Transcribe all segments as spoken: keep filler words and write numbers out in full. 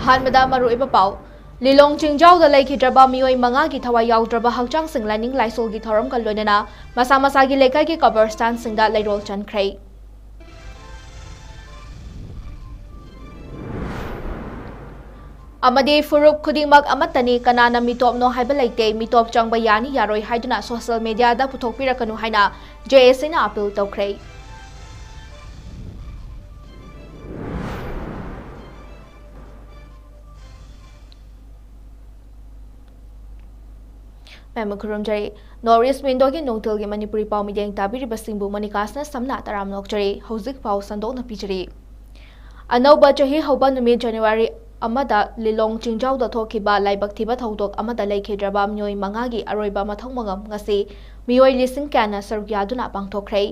ꯑꯍꯥꯟꯕꯗ ꯃꯔꯨꯑꯣꯏꯕ ꯄꯥꯎ꯫ ꯂꯤꯂꯣꯡ ꯆꯤꯡꯖꯥꯎꯗ ꯂꯩꯈꯤꯗ꯭ꯔꯕ ꯃꯤꯑꯣꯏ ꯃꯉꯥꯒꯤ ꯊꯋꯥꯏ ꯌꯥꯎꯗ꯭ꯔꯕ ꯍꯛꯆꯥꯡꯁꯤꯡ ꯂꯥꯏꯅꯤꯡ ꯂꯥꯏꯁꯣꯜꯒꯤ ꯊꯧꯔꯝꯒ ꯂꯣꯏꯅꯅ ꯃꯁꯥ ꯃꯁꯥꯒꯤ ꯂꯩꯀꯥꯏꯒꯤ ꯀꯕꯔꯁꯇꯥꯟꯁꯤꯡꯗ ꯂꯩꯔꯣꯜ ꯆꯟꯈ꯭ꯔꯦ꯫ ꯑꯃꯗꯤ ꯐꯨꯔꯨꯞ ꯈꯨꯗꯤꯡꯃꯛ ꯑꯃꯠꯇꯅꯤ, ꯀꯅꯥꯅ ꯃꯤꯇꯣꯞꯅꯣ ꯍꯥꯏꯕ ꯂꯩꯇꯦ, ꯃꯤꯇꯣꯞ ꯆꯪꯕ ꯌꯥꯅꯤ ꯌꯥꯔꯣꯏ ꯍꯥꯏꯗꯨꯅ ꯁꯣꯁꯤꯌꯦꯜ ꯃꯤꯗꯤꯌꯥꯗ ꯄꯨꯊꯣꯛꯄꯤꯔꯛꯀꯅꯨ ꯍꯥꯏꯅ ꯖꯦ ꯑꯦ ꯁꯤꯅ ꯑꯥꯄꯤꯜ ꯇꯧꯈ꯭ꯔꯦ꯫ ꯃꯌꯥꯝ ꯈꯨꯔꯨꯝꯖꯔꯤ꯫ ꯅꯣꯔꯠ ꯏꯁ ꯋꯤꯟꯗꯣꯒꯤ ꯅꯨꯡꯊꯤꯜꯒꯤ ꯃꯅꯤꯄꯨꯔꯤ ꯄꯥꯎ ꯃꯤꯠꯌꯦꯡ ꯇꯥꯕꯤꯔꯤꯕꯁꯤꯡꯕꯨ ꯃꯣꯅꯤꯀꯥꯁꯅ ꯁꯝꯅ ꯇꯔꯥꯝꯅ ꯑꯣꯛꯆꯔꯤ꯫ ꯍꯧꯖꯤꯛ ꯄꯥꯎ ꯁꯟꯗꯣꯛꯅ ꯄꯤꯖꯔꯤ꯫ ꯑꯅꯧꯕ ꯆꯍꯤ ꯍꯧꯕ ꯅꯨꯃꯤꯠ ꯖꯅꯋꯥꯔꯤ ꯑꯃꯗ ꯂꯤꯂꯣꯡ ꯆꯤꯡꯖꯥꯎꯗ ꯊꯣꯛꯈꯤꯕ ꯂꯥꯏꯕꯛ ꯊꯤꯕ ꯊꯧꯗꯣꯛ ꯑꯃꯗ ꯂꯩꯈꯤꯗ꯭ꯔꯕ ꯃꯤꯑꯣꯏ ꯃꯉꯥꯒꯤ ꯑꯔꯣꯏꯕ ꯃꯊꯧ ꯃꯉꯝ ꯉꯁꯤ ꯃꯤꯑꯣꯏ ꯂꯤꯁꯤꯡ ꯀꯌꯥꯅ ꯁꯔꯨꯛ ꯌꯥꯗꯨꯅ ꯄꯥꯡꯊꯣꯛꯈ꯭ꯔꯦ꯫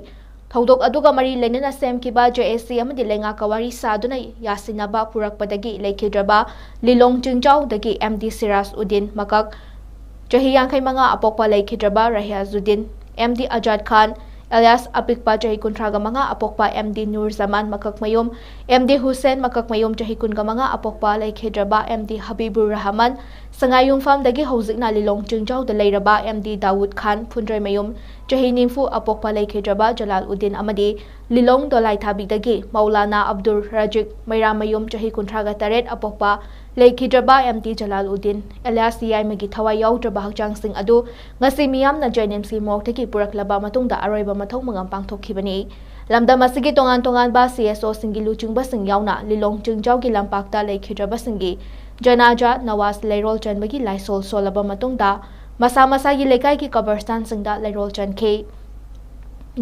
ꯊꯧꯗꯣꯛ ꯑꯗꯨꯒ ꯃꯔꯤ ꯂꯩꯅꯅ ꯁꯦꯝꯈꯤꯕ ꯖꯦ ꯑꯦ ꯁꯤ ꯑꯃꯗꯤ ꯂꯩꯉꯥꯛꯀ ꯋꯥꯔꯤ ꯁꯥꯗꯨꯅ ꯌꯥꯁꯤꯟꯅꯕ ꯄꯨꯔꯛꯄꯗꯒꯤ ꯂꯩꯈꯤꯗ꯭ꯔꯕ ꯂꯤꯂꯣꯡ ꯆꯤꯡꯖꯥꯎꯗꯒꯤ ꯑꯦꯝ ꯗꯤ ꯁꯤꯔꯥꯖ ꯎꯗꯤꯟ ꯃꯀꯛ ꯆꯍꯤ ꯌꯥꯡꯈꯩ ꯃꯉꯥ ꯑꯄꯣꯛꯄ ꯂꯩꯈꯤꯗ꯭ꯔꯕ ꯔꯍꯤꯌꯥꯖꯨꯗꯤꯟ, ꯑꯦꯝ ꯗꯤ ꯑꯖꯥꯗ ꯈꯥꯟ, ꯑꯦꯂꯤꯌꯥꯁ ꯑꯄꯤꯛꯄ ꯆꯍꯤ ꯀꯨꯟꯊ꯭ꯔꯥꯒ ꯃꯉꯥ ꯑꯄꯣꯛꯄ ꯑꯦꯝ ꯗꯤ ꯅꯨꯔ ꯖꯃꯥꯟ ꯃꯀꯛꯃꯌꯨꯝ, ꯑꯦꯝ ꯗꯤ ꯍꯨꯁꯦꯟ ꯃꯀꯛꯃꯌꯨꯝ ꯆꯍꯤ ꯀꯨꯟꯒ ꯃꯉꯥ ꯑꯄꯣꯛꯄ ꯂꯩꯈꯤꯗ꯭ꯔꯕ ꯑꯦꯝ ꯗꯤ ꯍꯕꯤꯕꯨꯔ ꯔꯍꯃꯟ, ꯁꯉꯥꯏꯌꯨꯝꯐꯝꯗꯒꯤ ꯍꯧꯖꯤꯛꯅ ꯂꯤꯂꯣꯡ ꯆꯤꯡꯖꯥꯎꯗ ꯂꯩꯔꯕ ꯑꯦꯝ ꯗꯤ ꯗꯥꯋꯨꯗ ꯈꯥꯟ ꯐꯨꯟꯗ꯭ꯔꯩꯃꯌꯨꯝ ꯆꯍꯤ ꯅꯤꯐꯨ ꯑꯄꯣꯛꯄ ꯂꯩꯈꯤꯗ꯭ꯔꯕ ꯖꯂꯥꯜ ꯎꯗꯤꯟ ꯑꯃꯗꯤ ꯂꯤꯂꯣꯡ ꯗꯣꯂꯥꯏꯊꯥꯕꯤꯗꯒꯤ ꯃꯧꯂꯥꯅꯥ ꯑꯕꯗꯨꯜ ꯔꯖꯤꯛ ꯃꯩꯔꯥꯃꯌꯨꯝ ꯆꯍꯤ ꯀꯨꯟꯊ꯭ꯔꯥꯒ ꯇꯔꯦꯠ ꯑꯄꯣꯛꯄ ꯂꯩꯈꯤꯗ꯭ꯔꯕ ꯑꯦꯝ ꯗꯤ ꯖꯂꯥꯜ ꯎꯗꯤꯟ ꯑꯦꯂꯤꯌꯥꯁ ꯌꯥꯏꯃꯒꯤ ꯊꯋꯥꯏ ꯌꯥꯎꯗ꯭ꯔꯕ ꯍꯛꯆꯥꯡꯁꯤꯡ ꯑꯗꯨ ꯉꯁꯤ ꯃꯤꯌꯥꯝꯅ ꯖꯦ ꯑꯦꯟ ꯑꯦꯝ ꯁꯤ ꯃꯣꯔꯒꯇꯒꯤ ꯄꯨꯔꯛꯂꯕ ꯃꯇꯨꯡꯗ ꯑꯔꯣꯏꯕ ꯃꯊꯧ ꯃꯉꯝ ꯄꯥꯡꯊꯣꯛꯈꯤꯕꯅꯤ꯫ ꯂꯝꯗꯝ ꯑꯁꯤꯒꯤ ꯇꯣꯉꯥꯟ ꯇꯣꯉꯥꯟꯕ ꯁꯤ ꯑꯦꯁ ꯑꯣꯁꯤꯡꯒꯤ ꯂꯨꯆꯤꯡꯕꯁꯤꯡ ꯌꯥꯎꯅ ꯂꯤꯂꯣꯡ ꯆꯤꯡꯖꯥꯎꯒꯤ ꯂꯝꯄꯥꯛꯇ ꯂꯩꯈꯤꯗ꯭ꯔꯕꯁꯤꯡꯒꯤ ꯖꯅꯥꯖꯥ ꯅꯋꯥꯖ ꯂꯩꯔꯣꯜ ꯆꯟꯕꯒꯤ ꯂꯥꯏꯁꯣꯜ ꯁꯣꯜꯂꯕ ꯃꯇꯨꯡꯗ ꯃꯁꯥ ꯃꯁꯥꯒꯤ ꯂꯩꯀꯥꯏꯒꯤ ꯀꯕꯔꯁꯇꯥꯟꯁꯤꯡꯗ ꯂꯩꯔꯣꯜ ꯆꯟꯈꯤ꯫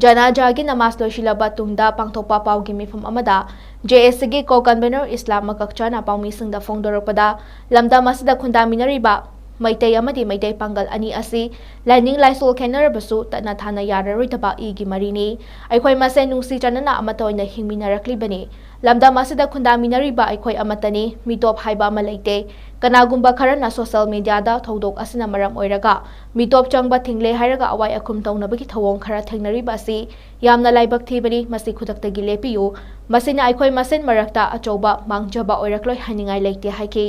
ꯖꯅꯥꯖꯥꯒꯤ ꯅꯃꯥꯖ ꯂꯣꯏꯁꯤꯜꯂꯕ ꯇꯨꯡꯗ ꯄꯥꯡꯊꯣꯛꯄ ꯄꯥꯎꯒꯤ ꯃꯤꯐꯝ ꯑꯃꯗ ꯖꯦ ꯑꯦ ꯁꯤꯒꯤ ꯀꯣ ꯀꯟꯚꯦꯅꯔ ꯏꯁꯂꯥꯝ ꯃꯀꯛꯆꯥꯅ ꯄꯥꯎꯃꯤꯁꯤꯡꯗ ꯐꯣꯡꯗꯣꯔꯛꯄꯗ, ꯂꯝꯗꯝ ꯑꯁꯤꯗ ꯈꯨꯟꯗꯥꯃꯤꯟꯅꯔꯤꯕ ꯃꯩꯇꯩ ꯑꯃꯗꯤ ꯃꯩꯇꯩ ꯄꯥꯡꯒꯜ ꯑꯅꯤ ꯑꯁꯤ ꯂꯥꯏꯅꯤꯡ ꯂꯥꯏꯁꯣꯜ ꯈꯦꯠꯅꯔꯕꯁꯨ ꯇꯠꯅ ꯊꯥꯅ ꯌꯥꯔꯔꯣꯏꯗꯕ ꯏꯒꯤ ꯃꯔꯤꯅꯤ꯫ ꯑꯩꯈꯣꯏ ꯃꯁꯦꯟ ꯅꯨꯡꯁꯤ ꯆꯥꯟꯅꯅ ꯑꯃꯠꯇ ꯑꯣꯏꯅ ꯍꯤꯡꯃꯤꯟꯅꯔꯛꯂꯤꯕꯅꯤ꯫ ꯂꯝꯗꯝ ꯑꯁꯤꯗ ꯈꯨꯟꯗꯥꯃꯤꯟꯅꯔꯤꯕ ꯑꯩꯈꯣꯏ ꯑꯃꯠꯇꯅꯤ꯫ ꯃꯤꯇꯣꯞ ꯍꯥꯏꯕ ꯑꯃ ꯂꯩꯇꯦ꯫ ꯀꯅꯥꯒꯨꯝꯕ ꯈꯔꯅ ꯁꯣꯁꯤꯌꯦꯜ ꯃꯤꯗꯤꯌꯥꯗ ꯊꯧꯗꯣꯛ ꯑꯁꯤꯅ ꯃꯔꯝ ꯑꯣꯏꯔꯒ ꯃꯤꯇꯣꯞ ꯆꯪꯕ ꯊꯤꯡꯂꯦ ꯍꯥꯏꯔꯒ ꯑꯋꯥꯏ ꯑꯈꯨꯝ ꯇꯧꯅꯕꯒꯤ ꯊꯧꯑꯣꯡ ꯈꯔ ꯊꯦꯡꯅꯔꯤꯕ ꯑꯁꯤ ꯌꯥꯝꯅ ꯂꯥꯏꯕꯛ ꯊꯤꯕꯅꯤ꯫ ꯃꯁꯤ ꯈꯨꯗꯛꯇꯒꯤ ꯂꯦꯞꯄꯤꯌꯨ꯫ ꯃꯁꯤꯅ ꯑꯩꯈꯣꯏ ꯃꯁꯦꯟ ꯃꯔꯛꯇ ꯑꯆꯧꯕ ꯃꯥꯡꯖꯕ ꯑꯣꯏꯔꯛꯂꯣꯏ ꯍꯥꯏꯅꯤꯡꯉꯥꯏ ꯂꯩꯇꯦ ꯍꯥꯏꯈꯤ꯫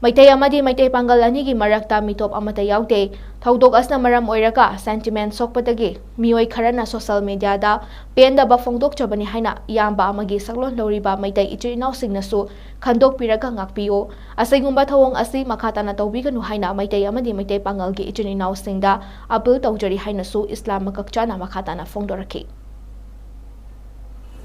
ꯃꯩꯇꯩ ꯑꯃꯗꯤ ꯃꯩꯇꯩ ꯄꯥꯡꯒꯜ ꯑꯅꯤꯒꯤ ꯃꯔꯛꯇ ꯃꯤꯇꯣꯞ ꯑꯃꯠꯇ ꯌꯥꯎꯗꯦ꯫ ꯊꯧꯗꯣꯛ ꯑꯁꯤꯅ ꯃꯔꯝ ꯑꯣꯏꯔꯒ ꯁꯦꯟꯇꯤꯃꯦꯟ ꯁꯣꯛꯄꯗꯒꯤ ꯃꯤꯑꯣꯏ ꯈꯔꯅ ꯁꯣꯁꯤꯌꯦꯜ ꯃꯤꯗꯤꯌꯥꯗ ꯄꯦꯟꯗꯕ ꯐꯣꯡꯗꯣꯛꯆꯕꯅꯤ ꯍꯥꯏꯅ ꯏꯌꯥꯝꯕ ꯑꯃꯒꯤ ꯁꯛꯂꯣꯟ ꯂꯧꯔꯤꯕ ꯃꯩꯇꯩ ꯏꯆꯤꯜ ꯏꯅꯥꯎꯁꯤꯡꯅꯁꯨ ꯈꯟꯗꯣꯛꯄꯤꯔꯒ ꯉꯥꯛꯄꯤꯌꯨ꯫ ꯑꯁꯤꯒꯨꯝꯕ ꯊꯧꯑꯣꯡ ꯑꯁꯤ ꯃꯈꯥ ꯇꯥꯅ ꯇꯧꯕꯤꯒꯅꯨ ꯍꯥꯏꯅ ꯃꯩꯇꯩ ꯑꯃꯗꯤ ꯃꯩꯇꯩ ꯄꯥꯡꯒꯜꯒꯤ ꯏꯆꯤꯜ ꯏꯅꯥꯎꯁꯤꯡꯗ ꯑꯄꯤꯜ ꯇꯧꯖꯔꯤ ꯍꯥꯏꯅꯁꯨ ꯏꯁꯂꯥꯝ ꯃꯀꯛꯆꯥꯅ ꯃꯈꯥ ꯇꯥꯅ ꯐꯣꯡꯗꯣꯔꯛꯈꯤ꯫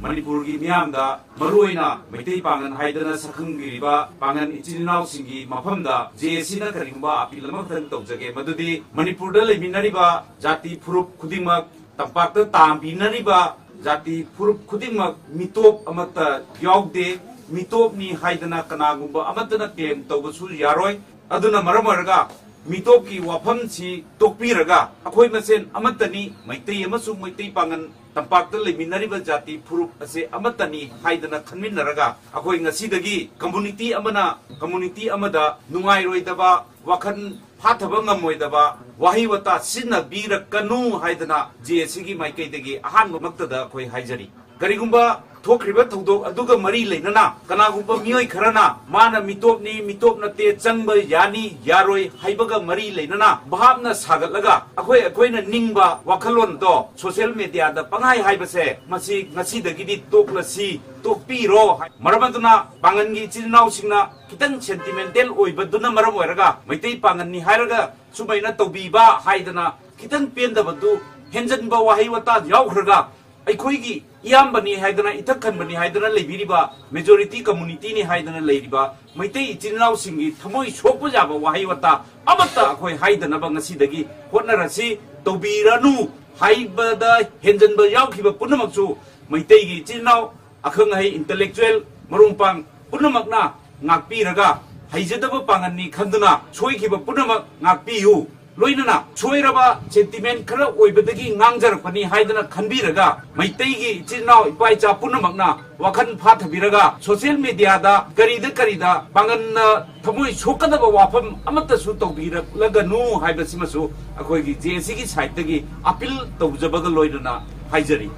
ꯃꯅꯤꯄꯨꯔꯒꯤ ꯃꯤꯌꯥꯝꯗ, ꯃꯔꯨꯑꯣꯏꯅ ꯃꯩꯇꯩ ꯄꯥꯡꯒꯜ ꯍꯥꯏꯗꯅ ꯁꯛꯈꯪꯕꯤꯔꯤꯕ ꯄꯥꯡꯒꯜ ꯏꯆꯤꯜ ꯏꯅꯥꯎꯁꯤꯡꯒꯤ ꯃꯐꯝꯗ ꯖꯦ ꯑꯦ ꯁꯤꯅ ꯀꯔꯤꯒꯨꯝꯕ ꯑꯄꯤꯜ ꯑꯃꯈꯛꯇꯪ ꯇꯧꯖꯒꯦ, ꯃꯗꯨꯗꯤ ꯃꯅꯤꯄꯨꯔꯗ ꯂꯩꯃꯤꯟꯅꯔꯤꯕ ꯖꯥꯇꯤ ꯐꯨꯔꯨꯞ ꯈꯨꯗꯤꯡꯃꯛ, ꯇꯝꯄꯥꯛꯇ ꯇꯥꯝꯕꯤꯅꯔꯤꯕ ꯖꯥꯇꯤ ꯐꯨꯔꯨꯞ ꯈꯨꯗꯤꯡꯃꯛ ꯃꯤꯇꯣꯞ ꯑꯃꯠꯇ ꯌꯥꯎꯗꯦ꯫ ꯃꯤꯇꯣꯞꯅꯤ ꯍꯥꯏꯗꯅ ꯀꯅꯥꯒꯨꯝꯕ ꯑꯃꯠꯇꯅ ꯀ꯭ꯂꯦꯝ ꯇꯧꯕꯁꯨ ꯌꯥꯔꯣꯏ꯫ ꯑꯗꯨꯅ ꯃꯔꯝ ꯑꯣꯏꯔꯒ ꯃꯤꯇꯣꯞꯀꯤ ꯋꯥꯐꯝꯁꯤ ꯇꯣꯛꯄꯤꯔꯒ ꯑꯩꯈꯣꯏ ꯃꯁꯦꯟ ꯑꯃꯠꯇꯅꯤ, ꯃꯩꯇꯩ ꯑꯃꯁꯨꯡ ꯃꯩꯇꯩ ꯄꯥꯡꯒꯜ, ꯇꯝꯄꯥꯛꯇ ꯂꯩꯃꯤꯟꯅꯔꯤꯕ ꯖꯥꯇꯤ ꯐꯨꯔꯨꯞ ꯑꯁꯦ ꯑꯃꯠꯇꯅꯤ ꯍꯥꯏꯗꯅ ꯈꯟꯃꯤꯟꯅꯔꯒ ꯑꯩꯈꯣꯏ ꯉꯁꯤꯗꯒꯤ ꯀꯝꯃꯨꯅꯤꯇꯤ ꯑꯃꯅ ꯀꯝꯃꯨꯅꯤꯇꯤ ꯑꯃꯗ ꯅꯨꯡꯉꯥꯏꯔꯣꯏꯗꯕ, ꯋꯥꯈꯜ ꯐꯥꯊꯕ ꯉꯝꯃꯣꯏꯗꯕ ꯋꯥꯍꯩ ꯋꯥꯇꯥ ꯁꯤꯖꯤꯟꯅꯕꯤꯔꯛꯀꯅꯨ ꯍꯥꯏꯗꯅ ꯖꯦ ꯑꯦ ꯁꯤꯒꯤ ꯃꯥꯏꯀꯩꯗꯒꯤ ꯑꯍꯥꯟꯕꯃꯛꯇꯗ ꯑꯩꯈꯣꯏ ꯍꯥꯏꯖꯔꯤ꯫ ꯀꯔꯤꯒꯨꯝꯕ ꯊꯣꯛꯈ꯭ꯔꯤꯕ ꯊꯧꯗꯣꯛ ꯑꯗꯨꯒ ꯃꯔꯤ ꯂꯩꯅꯅ ꯀꯅꯥꯒꯨꯝꯕ ꯃꯤꯑꯣꯏ ꯈꯔꯅ ꯃꯥꯅ ꯃꯤꯇꯣꯞꯅꯤ, ꯃꯤꯇꯣꯞ ꯅꯠꯇꯦ, ꯆꯪꯕ ꯌꯥꯅꯤ, ꯌꯥꯔꯣꯏ ꯍꯥꯏꯕꯒ ꯃꯔꯤ ꯂꯩꯅꯅ ꯚꯥꯞꯅ ꯁꯥꯒꯠꯂꯒ ꯑꯩꯈꯣꯏ ꯑꯩꯈꯣꯏꯅ ꯅꯤꯡꯕ ꯋꯥꯈꯜꯂꯣꯟꯗꯣ ꯁꯣꯁꯤꯌꯦꯜ ꯃꯦꯗꯤꯌꯥꯗ ꯄꯪꯍꯥꯏ ꯍꯥꯏꯕꯁꯦ, ꯃꯁꯤ ꯉꯁꯤꯗꯒꯤꯗꯤ ꯇꯣꯛꯂꯁꯤ, ꯇꯣꯛꯄꯤꯔꯣ꯫ ꯃꯔꯝ ꯑꯗꯨꯅ ꯄꯥꯡꯒꯜꯒꯤ ꯏꯆꯤꯜ ꯏꯅꯥꯎꯁꯤꯡꯅ ꯈꯤꯇꯪ ꯁꯦꯟꯇꯤꯃꯦꯟꯇꯦꯜ ꯑꯣꯏꯕꯗꯨꯅ ꯃꯔꯝ ꯑꯣꯏꯔꯒ ꯃꯩꯇꯩ ꯄꯥꯡꯒꯜꯅꯤ ꯍꯥꯏꯔꯒ ꯁꯨꯃꯥꯏꯅ ꯇꯧꯕꯤꯕ ꯍꯥꯏꯗꯅ ꯈꯤꯇꯪ ꯄꯦꯟꯗꯕꯗꯨ, ꯍꯦꯟꯖꯟꯕ ꯋꯥꯍꯩ ꯋꯥꯇꯥ ꯌꯥꯎꯈ꯭ꯔꯒ ꯑꯩꯈꯣꯏꯒꯤ ꯏꯌꯥꯝꯕꯅꯤ ꯍꯥꯏꯗꯅ, ꯏꯊꯛ ꯊꯟꯕꯅꯤ ꯍꯥꯏꯗꯅ ꯂꯩꯕꯤꯔꯤꯕ ꯃꯦꯖꯣꯔꯤꯇꯤ ꯀꯝꯃꯨꯅꯤꯇꯤꯅꯤ ꯍꯥꯏꯗꯅ ꯂꯩꯔꯤꯕ ꯃꯩꯇꯩ ꯏꯆꯤꯜ ꯏꯅꯥꯎꯁꯤꯡꯒꯤ ꯊꯃꯣꯏ ꯁꯣꯛꯄ ꯌꯥꯕ ꯋꯥꯍꯩ ꯋꯥꯇꯥ ꯑꯃꯠꯇ ꯑꯩꯈꯣꯏ ꯍꯥꯏꯗꯅꯕ ꯉꯁꯤꯗꯒꯤ ꯍꯣꯠꯅꯔꯁꯤ꯫ ꯇꯧꯕꯤꯔꯅꯨ ꯍꯥꯏꯕꯗ ꯍꯦꯟꯖꯟꯕ ꯌꯥꯎꯈꯤꯕ ꯄꯨꯝꯅꯃꯛꯁꯨ ꯃꯩꯇꯩꯒꯤ ꯏꯆꯤꯜ ꯏꯅꯥꯎ, ꯑꯈꯪ ꯑꯍꯩ, ꯏꯟꯇꯂꯦꯛꯆꯨꯋꯦꯜ, ꯃꯔꯨꯞ ꯃꯄꯥꯡ ꯄꯨꯝꯅꯃꯛꯅ ꯉꯥꯛꯄꯤꯔꯒ ꯍꯩꯖꯗꯕ ꯄꯥꯡꯒꯜꯅꯤ ꯈꯟꯗꯨꯅ ꯁꯣꯏꯈꯤꯕ ꯄꯨꯝꯅꯃꯛ ꯉꯥꯛꯄꯤꯌꯨ꯫ ꯂꯣꯏꯅꯅ ꯁꯣꯏꯔꯕ sentiment ꯈꯔ ꯑꯣꯏꯕꯗꯒꯤ ꯉꯥꯡꯖꯔꯛꯄꯅꯤ ꯍꯥꯏꯗꯅ ꯈꯟꯕꯤꯔꯒ, ꯃꯩꯇꯩꯒꯤ ꯏꯆꯤꯜ ꯏꯅꯥꯎ ꯏꯄꯥ ꯏꯆꯥ ꯄꯨꯝꯅꯃꯛꯅ ꯋꯥꯈꯜ ꯐꯥꯊꯕꯤꯔꯒ, social media ꯗ ꯀꯔꯤꯗ ꯀꯔꯤꯗ ꯄꯥꯡꯒꯜꯅ ꯊꯃꯣꯏ ꯁꯣꯛꯀꯗꯕ ꯋꯥꯐꯝ ꯑꯃꯠꯇꯁꯨ ꯇꯧꯕꯤꯔꯛꯂꯒꯅꯨ ꯍꯥꯏꯕꯁꯤꯃꯁꯨ ꯑꯩꯈꯣꯏꯒꯤ J A C ꯒꯤ side ꯇꯒꯤ appeal ꯇꯧꯖꯕꯒ ꯂꯣꯏꯅꯅ ꯍꯥꯏꯖꯔꯤ꯫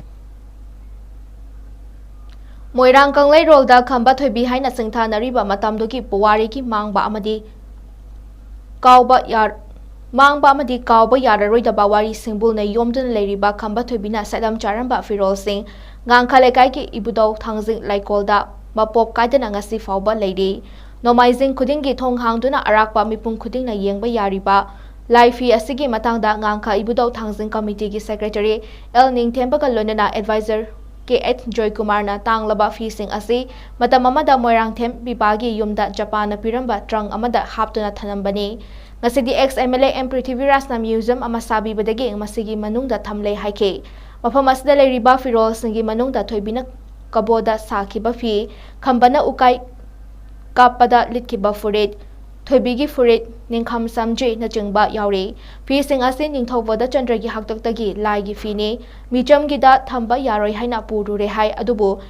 ꯃꯣꯏꯔꯥꯡ ꯀꯪꯂꯩꯔꯣꯜꯗ ꯈꯝꯕ ꯊꯣꯏꯕꯤ ꯍꯥꯏꯅ ꯁꯤꯡꯊꯥꯅꯔꯤꯕ ꯃꯇꯝꯗꯨꯒꯤ ꯄꯨꯋꯥꯔꯤꯒꯤ ꯃꯥꯡꯕ ꯑꯃꯗꯤ ꯀꯥꯎꯕ ꯌꯥꯔ-, ꯃꯥꯡꯕ ꯑꯃꯗꯤ ꯀꯥꯎꯕ ꯌꯥꯔꯔꯣꯏꯗꯕ ꯋꯥꯔꯤ ꯁꯤꯡꯕꯨꯜꯅ ꯌꯣꯝꯗꯨꯅ ꯂꯩꯔꯤꯕ ꯈꯝꯕ ꯊꯣꯏꯕꯤꯅ ꯁꯦꯠꯂꯝ ꯆꯥꯔꯝꯕ ꯐꯤꯔꯣꯜꯁꯤꯡ, ꯉꯥꯡꯈ ꯂꯩꯀꯥꯏꯒꯤ ꯏꯕꯨꯙꯧ ꯊꯥꯡꯖꯤꯡ ꯂꯩꯀꯣꯜꯗ ꯃꯄꯣꯞ ꯀꯥꯏꯗꯅ ꯉꯁꯤ ꯐꯥꯎꯕ ꯂꯩꯔꯤ꯫ ꯅꯣꯡꯃꯥꯏꯖꯤꯡ ꯈꯨꯗꯤꯡꯒꯤ ꯊꯣꯡ ꯍꯥꯡꯗꯨꯅ ꯑꯔꯥꯛꯄ ꯃꯤꯄꯨꯝ ꯈꯨꯗꯤꯡꯅ ꯌꯦꯡꯕ ꯌꯥꯔꯤꯕ ꯂꯥꯏ ꯐꯤ ꯑꯁꯤꯒꯤ ꯃꯇꯥꯡꯗ ꯉꯥꯡꯈ ꯏꯕꯨꯙꯧ ꯊꯥꯡꯖꯤꯡ ꯀꯃꯤꯇꯤꯒꯤ secretary L ꯅꯤꯡꯊꯦꯝꯕꯒ ꯂꯣꯏꯅꯅ advisor K H ꯖꯣꯏꯀꯨꯃꯥꯔꯅ ꯇꯥꯡꯂꯕ ꯐꯤꯁꯤꯡ ꯑꯁꯤ ꯃꯇꯝ ꯑꯃꯗ ꯃꯣꯏꯔꯥꯡꯊꯦꯝ ꯄꯤꯄꯥꯒꯤ ꯌꯨꯝꯗ ꯖꯄꯥꯟꯅ ꯄꯤꯔꯝꯕ trunk ꯑꯃꯗ ꯍꯥꯞꯇꯨꯅ ꯊꯅꯝꯕꯅꯤ꯫ ꯉꯁꯤꯗꯤ ex M L A M ꯄ꯭ꯔꯤꯊꯤꯕꯤꯔꯥꯖꯅ museum ꯑꯃ ꯁꯥꯕꯤꯕꯗꯒꯤ ꯃꯁꯤꯒꯤ ꯃꯅꯨꯡꯗ ꯊꯝꯂꯦ ꯍꯥꯏꯈꯤ꯫ ꯃꯐꯝ ꯑꯁꯤꯗ ꯂꯩꯔꯤꯕ ꯐꯤꯔꯣꯜꯁꯤꯡꯒꯤ ꯃꯅꯨꯡꯗ ꯊꯣꯏꯕꯤꯅ ꯀꯕꯣꯗ ꯁꯥꯈꯤꯕ ꯐꯤ, ꯈꯝꯕꯅ ꯎꯀꯥꯏ ꯀꯥꯞꯄꯗ ꯂꯤꯠꯈꯤꯕ ꯐꯨꯔꯤꯠ, ꯊꯣꯏꯕꯤꯒꯤ ꯐꯨꯔꯤꯠ, ꯅꯤꯡꯈꯝ ꯁꯝꯖꯤꯅꯆꯤꯡꯕ ꯌꯥꯎꯔꯤ꯫ ꯐꯤꯁꯤꯡ ꯑꯁꯤ ꯅꯤꯡꯊꯧ ꯕꯣꯙꯆꯟꯗ꯭ꯔꯒꯤ ꯍꯥꯛꯇꯛꯇꯒꯤ ꯂꯥꯏꯒꯤ ꯐꯤꯅꯤ, ꯃꯤꯆꯝꯒꯤꯗ ꯊꯝꯕ ꯌꯥꯔꯣꯏ ꯍꯥꯏꯅ ꯄꯨꯔꯨꯔꯦ ꯍꯥꯏ, ꯑꯗꯨꯕꯨ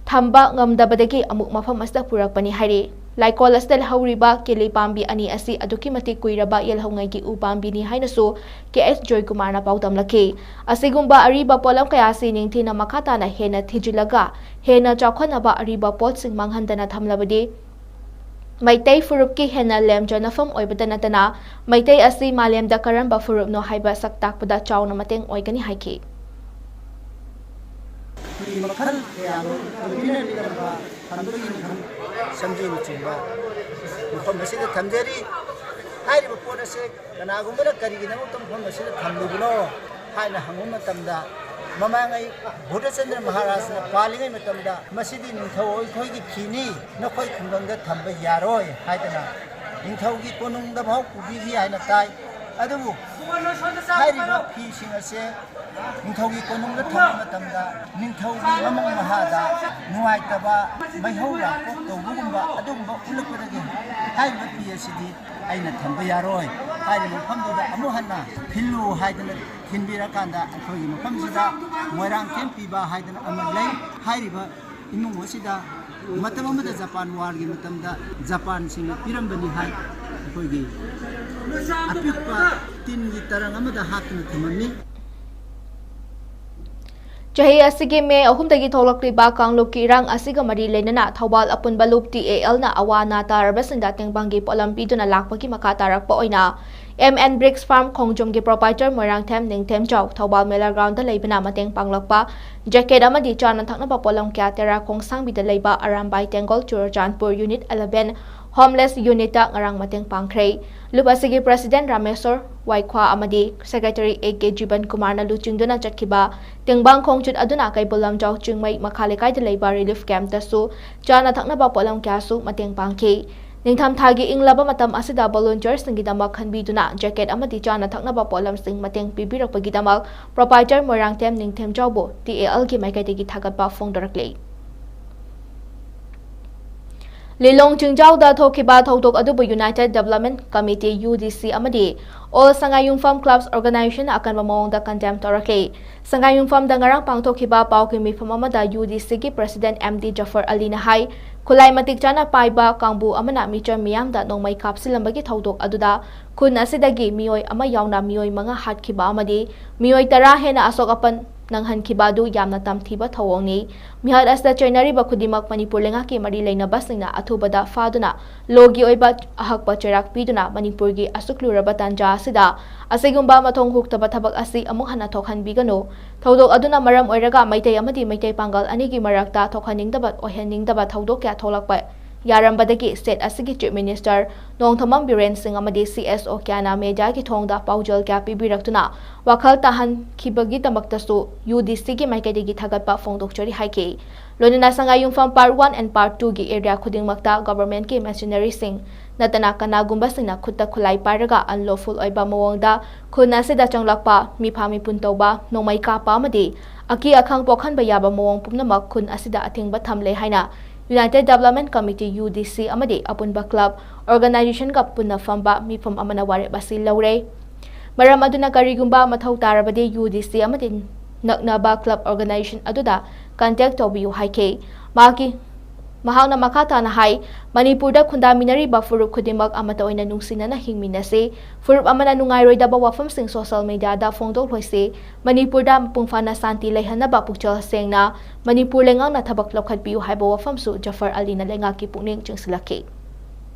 ꯊꯝꯕ ꯉꯝꯗꯕꯗꯒꯤ ꯑꯃꯨꯛ ꯃꯐꯝ ꯑꯁꯤꯗ ꯄꯨꯔꯛꯄꯅꯤ ꯍꯥꯏꯔꯤ꯫ ꯂꯥꯏꯀꯣꯜ ꯑꯁꯤꯗ ꯍꯧꯔꯤꯕ ꯀꯦꯂꯤ ꯄꯥꯝꯕꯤ ꯑꯅꯤ ꯑꯁꯤ ꯑꯗꯨꯛꯀꯤ ꯃꯇꯤꯛ ꯀꯨꯏꯔꯕ ꯌꯦꯜꯍꯧꯉꯩꯒꯤ ꯎ ꯄꯥꯝꯕꯤꯅꯤ ꯍꯥꯏꯅꯁꯨ K H ꯖꯣꯏꯀꯨꯃꯥꯔꯅ ꯄꯥꯎꯗꯝꯂꯛꯈꯤ꯫ ꯑꯁꯤꯒꯨꯝꯕ ꯑꯔꯤꯕ ꯄꯣꯠꯂꯝ ꯀꯌꯥ ꯑꯁꯤ ꯅꯤꯡꯊꯤꯅ ꯃꯈꯥ ꯇꯥꯅ ꯍꯦꯟꯅ ꯊꯤꯖꯤꯜꯂꯒ ꯍꯦꯟꯅ ꯆꯥꯎꯈꯠꯅꯕ ꯑꯔꯤꯕ ꯄꯣꯠꯁꯤꯡ ꯃꯥꯡꯍꯟꯗꯅ ꯊꯝꯂꯕꯗꯤ ꯃꯩꯇꯩ ꯐꯨꯔꯨꯞꯀꯤ ꯍꯦꯟꯅ ꯂꯦꯝꯖꯅꯐꯝ ꯑꯣꯏꯕꯇ ꯅꯠꯇꯅ ꯃꯩꯇꯩ ꯑꯁꯤ ꯃꯥꯂꯦꯝꯗ ꯀꯔꯝꯕ ꯐꯨꯔꯨꯞꯅꯣ ꯍꯥꯏꯕ ꯁꯛ ꯇꯥꯛꯄꯗ ꯆꯥꯎꯅ ꯃꯇꯦꯡ ꯑꯣꯏꯒꯅꯤ ꯍꯥꯏꯈꯤ꯫ ꯃꯈꯜ ꯀꯌꯥ ꯑꯃ ꯊꯝꯕꯤꯅꯔꯤꯕ ꯊꯝꯕꯒꯤ ꯃꯐꯝ ꯁꯝꯖꯤꯟꯅꯆꯤꯡꯕ ꯃꯐꯝ ꯑꯁꯤꯗ ꯊꯝꯖꯔꯤ꯫ ꯍꯥꯏꯔꯤꯕ ꯄꯣꯠ ꯑꯁꯦ ꯀꯅꯥꯒꯨꯝꯕꯅ ꯀꯔꯤꯒꯤꯗꯃꯛꯇ ꯃꯐꯝ ꯑꯁꯤꯗ ꯊꯝꯂꯤꯕꯅꯣ ꯍꯥꯏꯅ ꯍꯪꯕ ꯃꯇꯝꯗ, ꯃꯃꯥꯡꯉꯩ ꯕꯨꯙꯆꯟꯗ꯭ꯔ ꯃꯍꯥꯔꯥꯖꯅ ꯄꯥꯜꯂꯤꯉꯩ ꯃꯇꯝꯗ ꯃꯁꯤꯗꯤ ꯅꯤꯡꯊꯧ ꯑꯩꯈꯣꯏꯒꯤ ꯐꯤꯅꯤ, ꯅꯈꯣꯏ ꯈꯨꯡꯒꯪꯗ ꯊꯝꯕ ꯌꯥꯔꯣꯏ ꯍꯥꯏꯗꯅ ꯅꯤꯡꯊꯧꯒꯤ ꯀꯣꯅꯨꯡꯗ ꯐꯥꯎ ꯄꯨꯕꯤꯈꯤ ꯍꯥꯏꯅ ꯇꯥꯏ꯫ ꯑꯗꯨꯕꯨ ꯍꯥꯏꯔꯤꯕ ꯐꯤꯁꯤꯡ ꯑꯁꯦ ꯅꯤꯡꯊꯧꯒꯤ ꯀꯣꯅꯨꯡꯗ ꯊꯝꯕ ꯃꯇꯝꯗ ꯅꯤꯡꯊꯧꯒꯤ ꯃꯃꯪ ꯃꯍꯥꯗ ꯅꯨꯡꯉꯥꯏꯇꯕ, ꯃꯩꯍꯧ ꯂꯥꯡꯄꯣꯛ ꯇꯧꯕꯒꯨꯝꯕ ꯑꯗꯨꯒꯨꯝꯕ ꯎꯠꯂꯛꯄꯗꯒꯤ ꯍꯥꯏꯔꯤꯕ ꯐꯤ ꯑꯁꯤꯗꯤ ꯑꯩꯅ ꯊꯝꯕ ꯌꯥꯔꯣꯏ, ꯍꯥꯏꯔꯤꯕ ꯃꯐꯝꯗꯨꯗ ꯑꯃꯨꯛ ꯍꯟꯅ ꯊꯤꯜꯂꯨ ꯍꯥꯏꯗꯅ ꯊꯤꯟꯕꯤꯔꯀꯥꯟꯗ ꯑꯩꯈꯣꯏꯒꯤ ꯃꯐꯝꯁꯤꯗ ꯃꯣꯏꯔꯥꯡꯊꯦꯝ ꯄꯤꯕ ꯍꯥꯏꯗꯅ ꯑꯃ ꯂꯩ꯫ ꯍꯥꯏꯔꯤꯕ ꯏꯃꯨꯡ ꯑꯁꯤꯗ ꯃꯇꯝ ꯑꯃꯗ ꯖꯄꯥꯟ ꯋꯥꯔꯒꯤ ꯃꯇꯝꯗ ꯖꯄꯥꯟꯁꯤꯡꯅ ꯄꯤꯔꯝꯕꯅꯤ ꯍꯥꯏ꯫ ꯑꯩꯈꯣꯏꯒꯤ ꯑꯄꯤꯛꯄ ꯇꯤꯟꯒꯤ ꯇꯔꯪ ꯑꯃꯗ ꯍꯥꯞꯇꯨꯅ ꯊꯝꯃꯝꯃꯤ꯫ ꯆꯍꯤ ꯑꯁꯤꯒꯤ ꯃꯦ ꯑꯍꯨꯝꯗꯒꯤ ꯊꯣꯛꯂꯛꯂꯤꯕ ꯀꯥꯡꯂꯨꯞꯀꯤ ꯏꯔꯥꯡ ꯑꯁꯤꯒ ꯃꯔꯤ ꯂꯩꯅꯅ ꯊꯧꯕꯥꯜ ꯑꯄꯨꯟꯕ ꯂꯨꯞ ꯇꯤ ꯑꯦ ꯑꯦꯜꯅ ꯑꯋꯥ ꯑꯅꯥ ꯇꯥꯔꯕꯁꯤꯡꯗ ꯇꯦꯡꯕꯥꯡꯒꯤ ꯄꯣꯠꯂꯝ ꯄꯤꯗꯨꯅ ꯂꯥꯛꯄꯒꯤ ꯃꯈꯥ ꯇꯥꯔꯛꯄ ꯑꯣꯏꯅ ꯑꯦꯝ ꯑꯦꯟ ꯕ꯭ꯔꯤꯛꯁ ꯐꯥꯔꯝ ꯈꯣꯡꯖꯣꯝꯒꯤ ꯄ꯭ꯔꯣꯄꯥꯏꯇꯔ ꯃꯣꯏꯔꯥꯡꯊꯦꯝ ꯅꯤꯡꯊꯦꯝꯖꯥꯎ ꯊꯧꯕꯥꯜ ꯃꯦꯂꯥ ꯒ꯭ꯔꯥꯎꯟꯗ ꯂꯩꯕꯅ ꯃꯇꯦꯡ ꯄꯥꯡꯂꯛꯄ ꯖꯦꯀꯦꯠ ꯑꯃꯗꯤ ꯆꯥꯅ ꯊꯛꯅꯕ ꯄꯣꯠꯂꯝ ꯀꯌꯥ ꯇꯦꯔꯥ ꯈꯣꯡꯁꯥꯡꯕꯤꯗ ꯂꯩꯕ Arambai ꯇꯦꯡꯒꯣꯜ Churachandpur unit eleven homeless ꯌꯨꯅꯤꯠꯇ ꯉꯔꯥꯡ ꯃꯇꯦꯡ ꯄꯥꯡꯈ꯭ꯔꯦ꯫ ꯂꯨꯞ ꯑꯁꯤꯒꯤ ꯄ꯭ꯔꯦꯁꯤꯗꯦꯟꯠ ꯔꯥꯃꯦꯁꯣꯔ ꯋꯥꯏꯈ꯭ꯋꯥ ꯑꯃꯗꯤ ꯁꯦꯀ꯭ꯔꯦꯇꯔꯤ ꯑꯦ ꯀꯦ ꯖꯤꯕꯟ ꯀꯨꯃꯥꯔꯅ ꯂꯨꯆꯤꯡꯗꯨꯅ ꯆꯠꯈꯤꯕ ꯇꯦꯡꯕꯥꯡ ꯈꯣꯡꯆꯠ ꯑꯗꯨꯅ ꯀꯩꯕꯨꯜ ꯂꯝꯖꯥꯎ ꯆꯤꯡꯃꯩ ꯃꯈꯥ ꯂꯩꯀꯥꯏꯗ ꯂꯩꯕ ꯔꯤꯂꯤꯐ ꯀꯦꯝꯞꯇꯁꯨ ꯆꯥꯅ ꯊꯛꯅꯕ ꯄꯣꯠꯂꯝ ꯀꯌꯥꯁꯨ ꯃꯇꯦꯡ ꯄꯥꯡꯈꯤ꯫ ꯅꯤꯡꯊꯝꯊꯥꯒꯤ ꯏꯪꯂꯕ ꯃꯇꯝ ꯑꯁꯤꯗ ꯚꯣꯂꯨꯟꯇꯤꯌꯔꯁꯤꯡꯒꯤꯗꯃꯛ ꯈꯟꯕꯤꯗꯨꯅ ꯖꯦꯀꯦꯠ ꯑꯃꯗꯤ ꯆꯥꯅ ꯊꯛꯅꯕ ꯄꯣꯠꯂꯝꯁꯤꯡ ꯃꯇꯦꯡ ꯄꯤꯕꯤꯔꯛꯄꯒꯤꯗꯃꯛ ꯄ꯭ꯔꯣꯄꯥꯏꯇꯔ ꯃꯣꯏꯔꯥꯡꯊꯦꯝ ꯅꯤꯡꯊꯦꯝꯖꯥꯎꯕꯨ ꯇꯤ ꯑꯦ ꯑꯦꯜꯒꯤ ꯃꯥꯏꯀꯩꯗꯒꯤ ꯊꯥꯒꯠꯄ ꯐꯣꯡꯗꯣꯔꯛꯂꯤ꯫ ꯂꯤꯂꯣꯡ ꯆꯤꯡꯖꯥꯎꯗ ꯊꯣꯛꯈꯤꯕ ꯊꯧꯗꯣꯛ ꯑꯗꯨꯕꯨ ꯌꯨꯅꯥꯏꯇꯦꯗ ꯗꯤꯚꯦꯂꯞꯃꯦꯟꯠ ꯀꯃꯤꯇꯤ, ꯌꯨ ꯗꯤ ꯁꯤ, ꯑꯃꯗꯤ ꯑꯣꯜ ꯁꯉꯥꯏꯌꯨꯝꯐꯝ ꯀ꯭ꯂꯕꯁ ꯑꯣꯔꯒꯅꯥꯏꯖꯦꯁꯟꯅ ꯑꯀꯟꯕ ꯃꯑꯣꯡꯗ ꯀꯟꯗꯦꯝ ꯇꯧꯔꯛꯂꯤ꯫ ꯁꯉꯥꯏꯌꯨꯝꯐꯝꯗ ꯉꯔꯥꯡ ꯄꯥꯡꯊꯣꯛꯈꯤꯕ ꯄꯥꯎꯒꯤ ꯃꯤꯐꯝ ꯑꯃꯗ ꯌꯨ ꯗꯤ ꯁꯤꯒꯤ ꯄ꯭ꯔꯦꯁꯤꯗꯦꯟꯠ ꯑꯦꯝ ꯗꯤ ꯖꯐꯔ ꯑꯂꯤꯅ ꯍꯥꯏ, ꯈꯨꯠꯂꯥꯏ ꯃꯇꯤꯛ ꯆꯥꯅ ꯄꯥꯏꯕ ꯀꯥꯡꯕꯨ ꯑꯃꯅ ꯃꯤꯆꯝ ꯃꯤꯌꯥꯝꯗ ꯅꯣꯡꯃꯩ ꯀꯥꯞꯁꯤꯜꯂꯝꯕꯒꯤ ꯊꯧꯗꯣꯛ ꯑꯗꯨꯗ ꯈꯨꯟ ꯑꯁꯤꯗꯒꯤ ꯃꯤꯑꯣꯏ ꯑꯃ ꯌꯥꯎꯅ ꯃꯤꯑꯣꯏ ꯃꯉꯥ ꯍꯥꯠꯈꯤꯕ ꯑꯃꯗꯤ ꯃꯤꯑꯣꯏ ꯇꯔꯥ ꯍꯦꯟꯅ ꯑꯁꯣꯛ ꯑꯄꯟ ꯅꯪꯍꯟꯈꯤꯕ ꯑꯗꯨ ꯌꯥꯝꯅ ꯇꯝꯊꯤꯕ ꯊꯧꯑꯣꯡꯅꯤ꯫ ꯃꯤꯍꯥꯠ ꯑꯁꯤꯗ ꯆꯩꯅꯔꯤꯕ ꯈꯨꯗꯤꯡꯃꯛ ꯃꯅꯤꯄꯨꯔ ꯂꯩꯉꯥꯛꯀꯤ ꯃꯔꯤ ꯂꯩꯅꯕꯁꯤꯡꯅ ꯑꯊꯨꯕꯗ ꯐꯥꯗꯨꯅ ꯂꯣꯒꯤ ꯑꯣꯏꯕ ꯑꯍꯛꯄ ꯆꯩꯔꯥꯛ ꯄꯤꯗꯨꯅ ꯃꯅꯤꯄꯨꯔꯒꯤ ꯑꯁꯨꯛ ꯂꯨꯔꯕ ꯇꯥꯟꯖꯥ ꯑꯁꯤꯗ ꯑꯁꯤꯒꯨꯝꯕ ꯃꯊꯣꯡ ꯍꯨꯛꯇꯕ ꯊꯕꯛ ꯑꯁꯤ ꯑꯃꯨꯛ ꯍꯟꯅ ꯊꯣꯛꯍꯟꯕꯤꯒꯅꯨ꯫ ꯊꯧꯗꯣꯛ ꯑꯗꯨꯅ ꯃꯔꯝ ꯑꯣꯏꯔꯒ ꯃꯩꯇꯩ ꯑꯃꯗꯤ ꯃꯩꯇꯩ ꯄꯥꯡꯒꯜ ꯑꯅꯤꯒꯤ ꯃꯔꯛꯇ ꯊꯣꯛꯍꯟꯅꯤꯡꯗꯕ, ꯑꯣꯏꯍꯟꯅꯤꯡꯗꯕ ꯊꯧꯗꯣꯛ ꯀꯌꯥ ꯊꯣꯛꯂꯛꯄ ꯌꯥꯔꯝꯕꯗꯒꯤ state ꯑꯁꯤꯒꯤ Chief Minister ꯅꯣꯡꯊꯣꯝꯕꯝ ꯕꯤꯔꯦꯟ ꯁꯤꯡ ꯑꯃꯗꯤ C S O ꯀꯌꯥꯅ mediaꯒꯤ ꯊꯣꯡꯗ ꯄꯥꯎꯖꯦꯜ ꯀꯌꯥ ꯄꯤꯕꯤꯔꯛꯇꯨꯅ ꯋꯥꯈꯜ ꯇꯥꯍꯟꯈꯤꯕꯒꯤꯗꯃꯛꯇꯁꯨ U D Cꯒꯤ ꯃꯥꯏꯀꯩꯗꯒꯤ ꯊꯥꯒꯠꯄ ꯐꯣꯡꯗꯣꯛꯆꯔꯤ ꯍꯥꯏꯈꯤ꯫ ꯂꯣꯏꯅꯅ ꯁꯉꯥꯏ ꯌꯨꯝꯐꯝ Part One and Part Twoꯒꯤ area ꯈꯨꯗꯤꯡꯃꯛꯇ governmentꯀꯤ machineryꯁꯤꯡ ꯅꯠꯇꯅ ꯀꯅꯥꯒꯨꯝꯕꯁꯤꯡꯅ ꯈꯨꯠꯇ ꯈꯨꯠꯂꯥꯏ ꯄꯥꯏꯔꯒ unlawful ꯑꯣꯏꯕ ꯃꯑꯣꯡꯗ ꯈꯨꯟ ꯑꯁꯤꯗ ꯆꯪꯂꯛꯄ, ꯃꯤꯐꯥ ꯃꯤꯄꯨꯟ ꯇꯧꯕ, ꯅꯣꯡꯃꯩ ꯀꯥꯞꯄ ꯑꯃꯗꯤ ꯑꯀꯤ ꯑꯈꯪ ꯄꯣꯛꯍꯟꯕ ꯌꯥꯕ ꯃꯑꯣꯡ ꯄꯨꯝꯅꯃꯛ ꯈꯨꯟ ꯑꯁꯤꯗ ꯑꯊꯤꯡꯕ ꯊꯝꯂꯦ ꯍꯥꯏꯅ United Development Committee, U D C, ꯑꯃꯗꯤ ꯑꯄꯨꯟꯕ club organizationꯒ ꯄꯨꯟꯅ ꯐꯝꯕ ꯃꯤꯐꯝ ꯑꯃꯅ ꯋꯥꯔꯦꯞ ꯑꯁꯤ ꯂꯧꯔꯦ꯫ ꯃꯔꯝ ꯑꯗꯨꯅ ꯀꯔꯤꯒꯨꯝꯕ ꯃꯊꯧ ꯇꯥꯔꯕꯗꯤ U D C ꯑꯃꯗꯤ ꯅꯛꯅꯕ club organization ꯑꯗꯨꯗ contact ꯇꯧꯕꯤꯌꯨ ꯍꯥꯏꯈꯤ꯫ ꯃꯍꯥꯛꯀꯤ, ꯃꯍꯥꯛꯅ ꯃꯈꯥ ꯇꯥꯅ ꯍꯥꯏ, ꯃꯅꯤꯄꯨꯔꯗ ꯈꯨꯟꯗꯥꯃꯤꯟꯅꯔꯤꯕ ꯐꯨꯔꯨꯞ ꯈꯨꯗꯤꯡꯃꯛ ꯑꯃꯠꯇ ꯑꯣꯏꯅ ꯅꯨꯡꯁꯤꯅꯅ ꯍꯤꯡꯃꯤꯟꯅꯁꯤ꯫ ꯐꯨꯔꯨꯞ ꯑꯃꯅ ꯅꯨꯡꯉꯥꯏꯔꯣꯏꯗꯕ ꯋꯥꯐꯝꯁꯤꯡ social mediaꯗ ꯐꯣꯡꯗꯣꯛꯂꯣꯏꯁꯤ꯫ ꯃꯅꯤꯄꯨꯔꯗ ꯃꯄꯨꯡ ꯐꯥꯅ ꯁꯥꯟꯇꯤ ꯂꯩꯍꯟꯅꯕ ꯄꯨꯛꯆꯦꯜ ꯁꯦꯡꯅ ꯃꯅꯤꯄꯨꯔ ꯂꯩꯉꯥꯛꯅ ꯊꯕꯛ ꯂꯧꯈꯠꯄꯤꯌꯨ ꯍꯥꯏꯕ ꯋꯥꯐꯝꯁꯨ ꯖꯐꯔ ꯑꯂꯤꯅ ꯂꯩꯉꯥꯛꯀꯤ ꯄꯨꯛꯅꯤꯡ ꯆꯤꯡꯁꯤꯜꯂꯛꯈꯤ꯫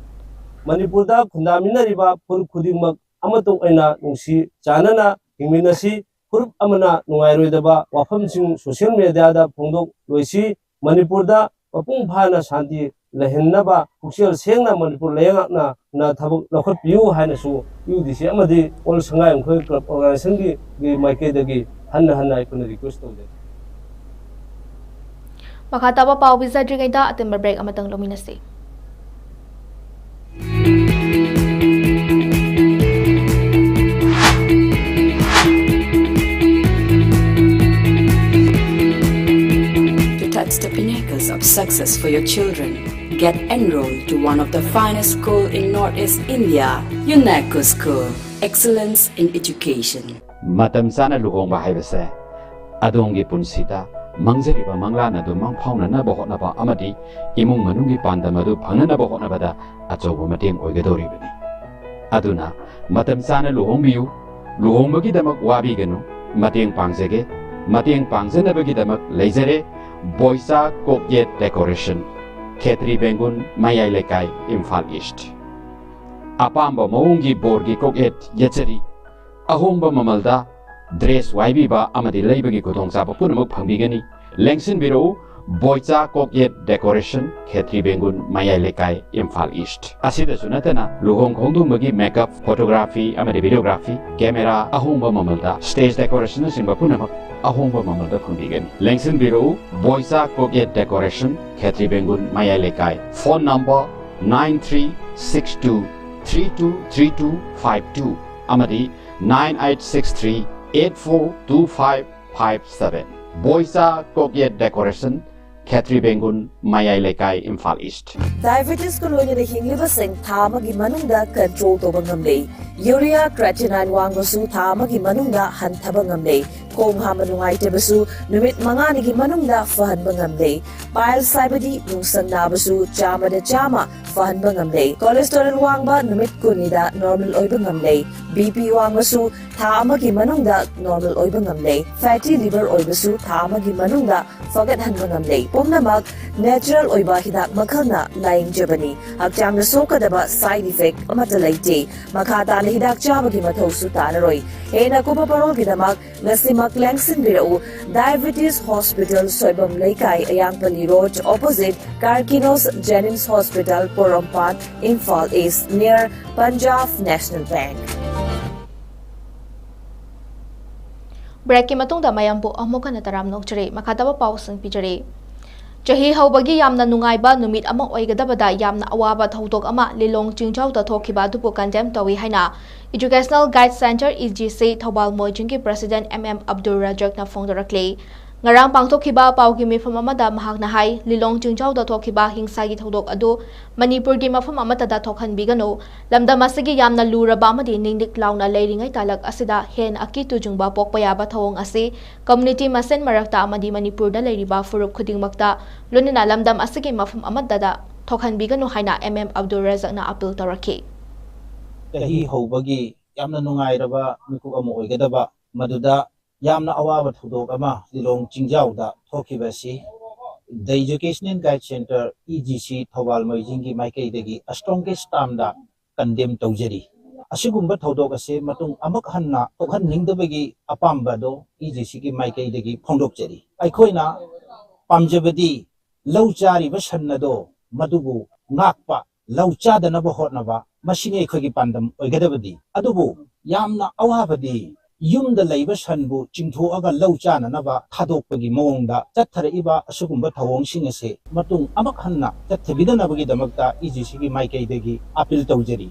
ꯃꯅꯤꯄꯨꯔꯗ ꯈꯨꯟꯗꯥꯃꯤꯟꯅꯔꯤꯕ ꯐꯨꯔꯨꯞ ꯈꯨꯗꯤꯡꯃꯛ ꯑꯃꯠꯇ ꯑꯣꯏꯅ ꯅꯨꯡꯁꯤ ꯆꯥꯟꯅꯅ ꯍꯤꯡꯃꯤꯟꯅꯁꯤ꯫ ꯐꯨꯔꯨꯞ ꯑꯃꯅ ꯅꯨꯡꯉꯥꯏꯔꯣꯏꯗꯕ ꯋꯥꯐꯝꯁꯤꯡ social mediaꯗ ꯐꯣꯡꯗꯣꯛꯂꯣꯏꯁꯤ꯫ ꯃꯅꯤꯄꯨꯔꯗ ꯃꯄꯨꯡ ꯐꯥꯅ ꯁꯥꯟꯇꯤ ꯂꯩꯍꯟꯅꯕ ꯄꯨꯛꯆꯦꯜ ꯁꯦꯡꯅ ꯃꯅꯤꯄꯨꯔ ꯂꯩꯉꯥꯛꯅ ꯊꯕꯛ ꯂꯧꯈꯠꯄꯤꯌꯨ ꯍꯥꯏꯅꯁꯨ U D C ꯑꯃꯗꯤ All Sangai Yimkhiung Club organizationꯒꯤ ꯃꯥꯏꯀꯩꯗꯒꯤ ꯍꯟꯅ ꯍꯟꯅ ꯑꯩꯈꯣꯏꯅ request ꯇꯧꯖꯔꯤ꯫ ꯃꯈꯥ ꯇꯥꯕ ꯄꯥꯎ ꯄꯤꯖꯗ꯭ꯔꯤꯉꯩꯗ ꯑꯇꯦꯟꯕ break ꯑꯃꯇꯪ ꯂꯧꯃꯤꯟꯅꯁꯤ꯫ To touch the pinnacles of success for your children, get enrolled to one of the finest school in Northeast India, UNACO School. Excellence in education. ꯃꯇꯝ ꯆꯥꯅ ꯂꯨꯍꯣꯡꯕ ꯍꯥꯏꯕꯁꯦ ꯑꯗꯣꯝꯒꯤ ꯄꯨꯟꯁꯤꯗ ꯃꯪꯖꯔꯤꯕ ꯃꯪꯂꯥꯟ ꯑꯗꯨ ꯃꯪꯐꯥꯎꯅꯅꯕ ꯍꯣꯠꯅꯕ ꯑꯃꯗꯤ ꯏꯃꯨꯡ ꯃꯅꯨꯡꯒꯤ ꯄꯥꯟꯗꯝ ꯑꯗꯨ ꯐꯪꯅꯅꯕ ꯍꯣꯠꯅꯕꯗ ꯑꯆꯧꯕ ꯃꯇꯦꯡ ꯑꯣꯏꯒꯗꯧꯔꯤꯕꯅꯤ꯫ ꯑꯗꯨꯅ ꯃꯇꯝ ꯆꯥꯅ ꯂꯨꯍꯣꯡꯕꯤꯌꯨ꯫ ꯂꯨꯍꯣꯡꯕꯒꯤꯗꯃꯛ ꯋꯥꯕꯤꯒꯅꯨ꯫ ꯃꯇꯦꯡ ꯄꯥꯡꯖꯒꯦ꯫ ꯃꯇꯦꯡ ꯄꯥꯡꯖꯅꯕꯒꯤꯗꯃꯛ ꯂꯩꯖꯔꯦ꯫ ꯕꯣꯏꯆꯥ ꯀꯣꯛꯌꯦꯠ ꯗꯦꯀꯣꯔꯦꯁꯟ, ꯈꯦꯇ꯭ꯔꯤ ꯕꯦꯡꯒꯨꯟ, ꯃꯌꯥꯏ ꯂꯩꯀꯥꯏ, ꯏꯝꯐꯥꯜ ꯏꯁ꯭ꯠ꯫ ꯑꯄꯥꯝꯕ ꯃꯑꯣꯡꯒꯤ ꯕꯣꯔꯒꯤ ꯀꯣꯛꯌꯦꯠ ꯌꯦꯠꯆꯔꯤ꯫ ꯑꯍꯣꯡꯕ ꯃꯃꯜꯗ dress ꯋꯥꯏꯕꯤꯕ ꯑꯃꯗꯤ ꯂꯩꯕꯒꯤ ꯈꯨꯗꯣꯡꯆꯥꯕ ꯄꯨꯝꯅꯃꯛ ꯐꯪꯕꯤꯒꯅꯤ꯫ ꯂꯦꯡꯁꯤꯟꯕꯤꯔꯛꯎ꯫ ꯕꯣꯏꯆꯥ ꯀꯣꯛꯌꯦꯠ ꯗꯦꯀꯣꯔꯦꯁꯟ, ꯈꯦꯇ꯭ꯔꯤ ꯕꯦꯡꯒꯨꯟ, ꯃꯌꯥꯏ ꯂꯩꯀꯥꯏ, ꯏꯝꯐꯥꯜ ꯏꯁ꯭ꯠ꯫ ꯑꯁꯤꯗꯁꯨ ꯅꯠꯇꯅ ꯂꯨꯍꯣꯡ ꯈꯣꯡꯗꯣꯡꯕꯒꯤ ꯃꯦꯀꯞ, ꯐꯣꯇꯣꯒ꯭ꯔꯥꯐꯤ ꯑꯃꯗꯤ ꯚꯤꯗꯤꯑꯣꯒ꯭ꯔꯥꯐꯤ, ꯀꯦꯃꯦꯔꯥ ꯑꯍꯣꯡꯕ ꯃꯃꯜꯗ, ꯁ꯭ꯇꯦꯖ ꯗꯦꯀꯣꯔꯦꯁꯟꯅꯆꯤꯡꯕ ꯄꯨꯝꯅꯃꯛ ꯑꯍꯣꯡꯕ ꯃꯃꯜꯗ ꯐꯪꯕꯤꯒꯅꯤ꯫ ꯂꯦꯡꯁꯤꯟꯕꯤꯔꯛꯎ, ꯕꯣꯏꯆꯥ ꯀꯣꯛꯌꯦꯠ ꯗꯦꯀꯣꯔꯦꯁꯟ, ꯈꯦꯇ꯭ꯔꯤ ꯕꯦꯡꯒꯨꯟ, ꯃꯌꯥꯏ ꯂꯩꯀꯥꯏ꯫ Phone number nine three six two three two three two five two ꯑꯃꯗꯤ nine eight six three eight four two five five seven꯫ ꯕꯣꯏꯆꯥ ꯀꯣꯛꯌꯦꯠ ꯗꯦꯀꯣꯔꯦꯁꯟ, ꯈꯦꯇ꯭ꯔꯤ ꯕꯦꯡꯒꯨꯟ, ꯃꯌꯥꯏ ꯂꯩꯀꯥꯏ, ꯏꯝꯐꯥꯜ ꯏꯁ꯭ꯠ꯫ ꯗꯥꯏꯕꯦꯇꯤꯁꯀ ꯂꯣꯏꯅꯅ ꯍꯤꯡꯂꯤꯕꯁꯤꯡ ꯊꯥ ꯑꯃꯒꯤ ꯃꯅꯨꯡꯗ ꯀꯟꯇ꯭ꯔꯣꯜ ꯇꯧꯕ ꯉꯝꯂꯦ꯫ ꯌꯨꯔꯤꯌꯥ ꯀ꯭ꯔꯦꯇꯤꯅꯥꯏꯟ ꯋꯥꯡꯕꯁꯨ ꯊꯥ ꯑꯃꯒꯤ ꯃꯅꯨꯡꯗ ꯍꯟꯊꯕ ꯉꯝꯂꯦ꯫ ꯈꯣꯡ ꯍꯥꯝꯕ ꯅꯨꯡꯉꯥꯏꯇꯕꯁꯨ ꯅꯨꯃꯤꯠ ꯃꯉꯥꯅꯤꯒꯤ ꯃꯅꯨꯡꯗ ꯐꯍꯟꯕ ꯉꯝꯂꯦ꯫ ꯄꯥꯏꯜꯁ ꯍꯥꯏꯕꯗꯤ ꯅꯨꯡꯁꯪ ꯅꯥꯕꯁꯨ ꯆꯥꯝꯃꯗ ꯆꯥꯝꯃ ꯐꯍꯟꯕ ꯉꯝꯂꯦ꯫ ꯀꯣꯂꯦꯁꯇꯦꯔꯣꯜ ꯋꯥꯡꯕ ꯅꯨꯃꯤꯠ ꯀꯨꯟꯅꯤꯗ ꯅꯣꯔꯃꯦꯜ ꯑꯣꯏꯕ ꯉꯝꯂꯦ꯫ ꯕꯤ ꯄꯤ ꯋꯥꯡꯕꯁꯨ ꯊꯥ ꯑꯃꯒꯤ ꯃꯅꯨꯡꯗ ꯅꯣꯔꯃꯦꯜ ꯑꯣꯏꯕ ꯉꯝꯂꯦ꯫ ꯐꯦꯇꯤ ꯂꯤꯚꯔ ꯑꯣꯏꯕꯁꯨ ꯊꯥ ꯑꯃꯒꯤ ꯃꯅꯨꯡꯗ ꯐꯒꯠꯍꯟꯕ ꯉꯝꯂꯦ꯫ ꯄꯨꯝꯅꯃꯛ ꯅꯦꯆꯔꯦꯜ ꯑꯣꯏꯕ ꯍꯤꯗꯥꯛ ꯃꯈꯜꯅ ꯂꯥꯌꯦꯡꯖꯕꯅꯤ꯫ ꯍꯛꯆꯥꯡꯗ ꯁꯣꯛꯀꯗꯕ ꯁꯥꯏꯗ ꯏꯐꯦꯛ ꯑꯃꯠꯇ ꯂꯩꯇꯦ꯫ ꯃꯈꯥ ꯇꯥꯅ ꯍꯤꯗꯥꯛ ꯆꯥꯕꯒꯤ ꯃꯊꯧꯁꯨ ꯇꯥꯔꯔꯣꯏ꯫ ꯍꯦꯟꯅ ꯀꯨꯞꯄ ꯄꯔꯣꯜꯒꯤꯗꯃꯛ ꯉꯁꯤꯃꯛ ꯂꯦꯡꯁꯤꯟꯕꯤꯔꯛꯎ꯫ ꯗꯥꯏꯕꯦꯇꯤꯁ ꯍꯣꯁꯄꯤꯇꯥꯜ, ꯁꯣꯏꯕꯝ ꯂꯩꯀꯥꯏ, ꯑꯌꯥꯡꯄꯜꯂꯤ ꯔꯣꯗ, ꯑꯣꯄꯣꯖꯤꯠ ꯀꯥꯔꯀꯤꯅꯣꯁ ꯖꯦꯅꯤꯝꯁ ꯍꯣꯁꯄꯤꯇꯥꯜ, ꯄꯣꯔꯣꯝꯄꯥꯠ, ꯏꯝꯐꯥꯜ ꯏꯁ꯭ꯠ, ꯅꯤꯌꯔ ꯄꯟꯖꯥꯕ ꯅꯦꯁꯅꯦꯜ ꯕꯦꯡꯛ꯫ ꯕ꯭ꯔꯦꯛꯀꯤ ꯃꯇꯨꯡꯗ ꯃꯌꯥꯝꯕꯨ ꯑꯃꯨꯛ ꯍꯟꯅ ꯇꯔꯥꯝꯅ ꯑꯣꯛꯆꯔꯤ꯫ ꯃꯈꯥ ꯇꯥꯕ ꯄꯥꯎꯁꯤꯡ ꯄꯤꯖꯔꯤ꯫ ꯆꯍꯤ ꯍꯧꯕꯒꯤ ꯌꯥꯝꯅ ꯅꯨꯡꯉꯥꯏꯕ ꯅꯨꯃꯤꯠ ꯑꯃ ꯑꯣꯏꯒꯗꯕꯗ ꯌꯥꯝꯅ ꯑꯋꯥꯕ ꯊꯧꯗꯣꯛ ꯑꯃ ꯂꯤꯂꯣꯡ ꯆꯤꯡꯖꯥꯎꯗ ꯊꯣꯛꯈꯤꯕ ꯑꯗꯨꯕꯨ ꯀꯟꯗꯦꯝ ꯇꯧꯏ ꯍꯥꯏꯅ Educational Guide Centre, E G C, Thoubal ꯃꯣꯏꯖꯤꯡꯒꯤ ꯄ꯭ꯔꯁꯤꯗꯦꯟ ꯑꯦꯝ ꯑꯦꯝ ꯑꯕꯗꯨꯜ ꯔꯖꯛꯅ ꯐꯣꯡꯗꯣꯔꯛꯂꯤ꯫ ꯉꯔꯥꯡ ꯄꯥꯡꯊꯣꯛꯈꯤꯕ ꯄꯥꯎꯒꯤ ꯃꯤꯐꯝ ꯑꯃꯗ ꯃꯍꯥꯛꯅ ꯍꯥꯏ, ꯂꯤꯂꯣꯡ ꯆꯤꯡꯖꯥꯎꯗ ꯊꯣꯛꯈꯤꯕ ꯍꯤꯡꯁꯥꯒꯤ ꯊꯧꯗꯣꯛ ꯑꯗꯨ ꯃꯅꯤꯄꯨꯔꯒꯤ ꯃꯐꯝ ꯑꯃꯠꯇꯗ ꯊꯣꯛꯍꯟꯕꯤꯒꯅꯨ꯫ ꯂꯝꯗꯝ ꯑꯁꯤꯒꯤ ꯌꯥꯝꯅ ꯂꯨꯔꯕ ꯑꯃꯗꯤ ꯅꯤꯡꯅꯤꯛ ꯂꯥꯎꯅ ꯂꯩꯔꯤꯉꯩ ꯇꯥꯂꯛ ꯑꯁꯤꯗ ꯍꯦꯟꯅ ꯑꯀꯤ ꯇꯨꯖꯨꯡꯕ ꯄꯣꯛꯄ ꯌꯥꯕ ꯊꯧꯑꯣꯡ ꯑꯁꯤ ꯀꯝꯃ꯭ꯌꯨꯅꯤꯇꯤ ꯃꯁꯦꯟ ꯃꯔꯛꯇ ꯑꯃꯗꯤ ꯃꯅꯤꯄꯨꯔꯗ ꯂꯩꯔꯤꯕ ꯐꯨꯔꯨꯞ ꯈꯨꯗꯤꯡꯃꯛꯇ, ꯂꯣꯏꯅꯅ ꯂꯝꯗꯝ ꯑꯁꯤꯒꯤ ꯃꯐꯝ ꯑꯃꯠꯇꯗ ꯊꯣꯛꯍꯟꯕꯤꯒꯅꯨ ꯍꯥꯏꯅ ꯑꯦꯝ ꯑꯦꯝ ꯑꯕꯗꯨꯜ ꯔꯖꯛꯅ ꯑꯄꯤꯜ ꯇꯧꯔꯛꯈꯤ꯫ ꯆꯍꯤ ꯍꯧꯕꯒꯤ ꯌꯥꯝꯅ ꯅꯨꯡꯉꯥꯏꯔꯕ ꯃꯤꯀꯨꯞ ꯑꯃ ꯑꯣꯏꯒꯗꯕ, ꯃꯗꯨꯗ ꯌꯥꯝꯅ ꯑꯋꯥꯕ ꯊꯧꯗꯣꯛ ꯑꯃ ꯂꯤꯂꯣꯡ ꯆꯤꯡꯖꯥꯎꯗ ꯊꯣꯛꯈꯤꯕ ꯑꯁꯤ The Educational Guide Centre, E G C, Thoubal ꯃꯣꯏꯖꯤꯡꯒꯤ ꯃꯥꯏꯀꯩꯗꯒꯤ strongest termꯗ ꯀꯟꯗꯦꯝ ꯇꯧꯖꯔꯤ꯫ ꯑꯁꯤꯒꯨꯝꯕ ꯊꯧꯗꯣꯛ ꯑꯁꯤ ꯃꯇꯨꯡ ꯑꯃꯨꯛ ꯍꯟꯅ ꯊꯣꯛꯍꯟꯅꯤꯡꯗꯕꯒꯤ ꯑꯄꯥꯝꯕ ꯑꯗꯨ E G Cꯒꯤ ꯃꯥꯏꯀꯩꯗꯒꯤ ꯐꯣꯡꯗꯣꯛꯆꯔꯤ꯫ ꯑꯩꯈꯣꯏꯅ ꯄꯥꯝꯖꯕꯗꯤ ꯂꯧ ꯆꯥꯔꯤꯕ ꯁꯟ ꯑꯗꯣ ꯃꯗꯨꯕꯨ ꯉꯥꯛꯄ, ꯂꯧ ꯆꯥꯗꯅꯕ ꯍꯣꯠꯅꯕ, ꯃꯁꯤꯅꯤ ꯑꯩꯈꯣꯏꯒꯤ ꯄꯥꯟꯗꯝ ꯑꯣꯏꯒꯗꯕꯗꯤ꯫ ꯑꯗꯨꯕꯨ ꯌꯥꯝꯅ ꯑꯋꯥꯕꯗꯤ ꯌꯨꯝꯗ ꯂꯩꯕ ꯁꯟꯕꯨ ꯆꯤꯡꯊꯣꯛꯑꯒ ꯂꯧ ꯆꯥꯅꯅꯕ ꯊꯥꯗꯣꯛꯄꯒꯤ ꯃꯑꯣꯡꯗ ꯆꯠꯊꯔꯛꯏꯕ ꯑꯁꯤꯒꯨꯝꯕ ꯊꯧꯑꯣꯡꯁꯤꯡ ꯑꯁꯤ ꯃꯇꯨꯡ ꯑꯃꯨꯛ ꯍꯟꯅ ꯆꯠꯊꯕꯤꯗꯅꯕꯒꯤꯗꯃꯛꯇ ꯏ ꯖꯤ ꯁꯤꯒꯤ ꯃꯥꯏꯀꯩꯗꯒꯤ ꯑꯥꯄꯤꯜ ꯇꯧꯖꯔꯤ꯫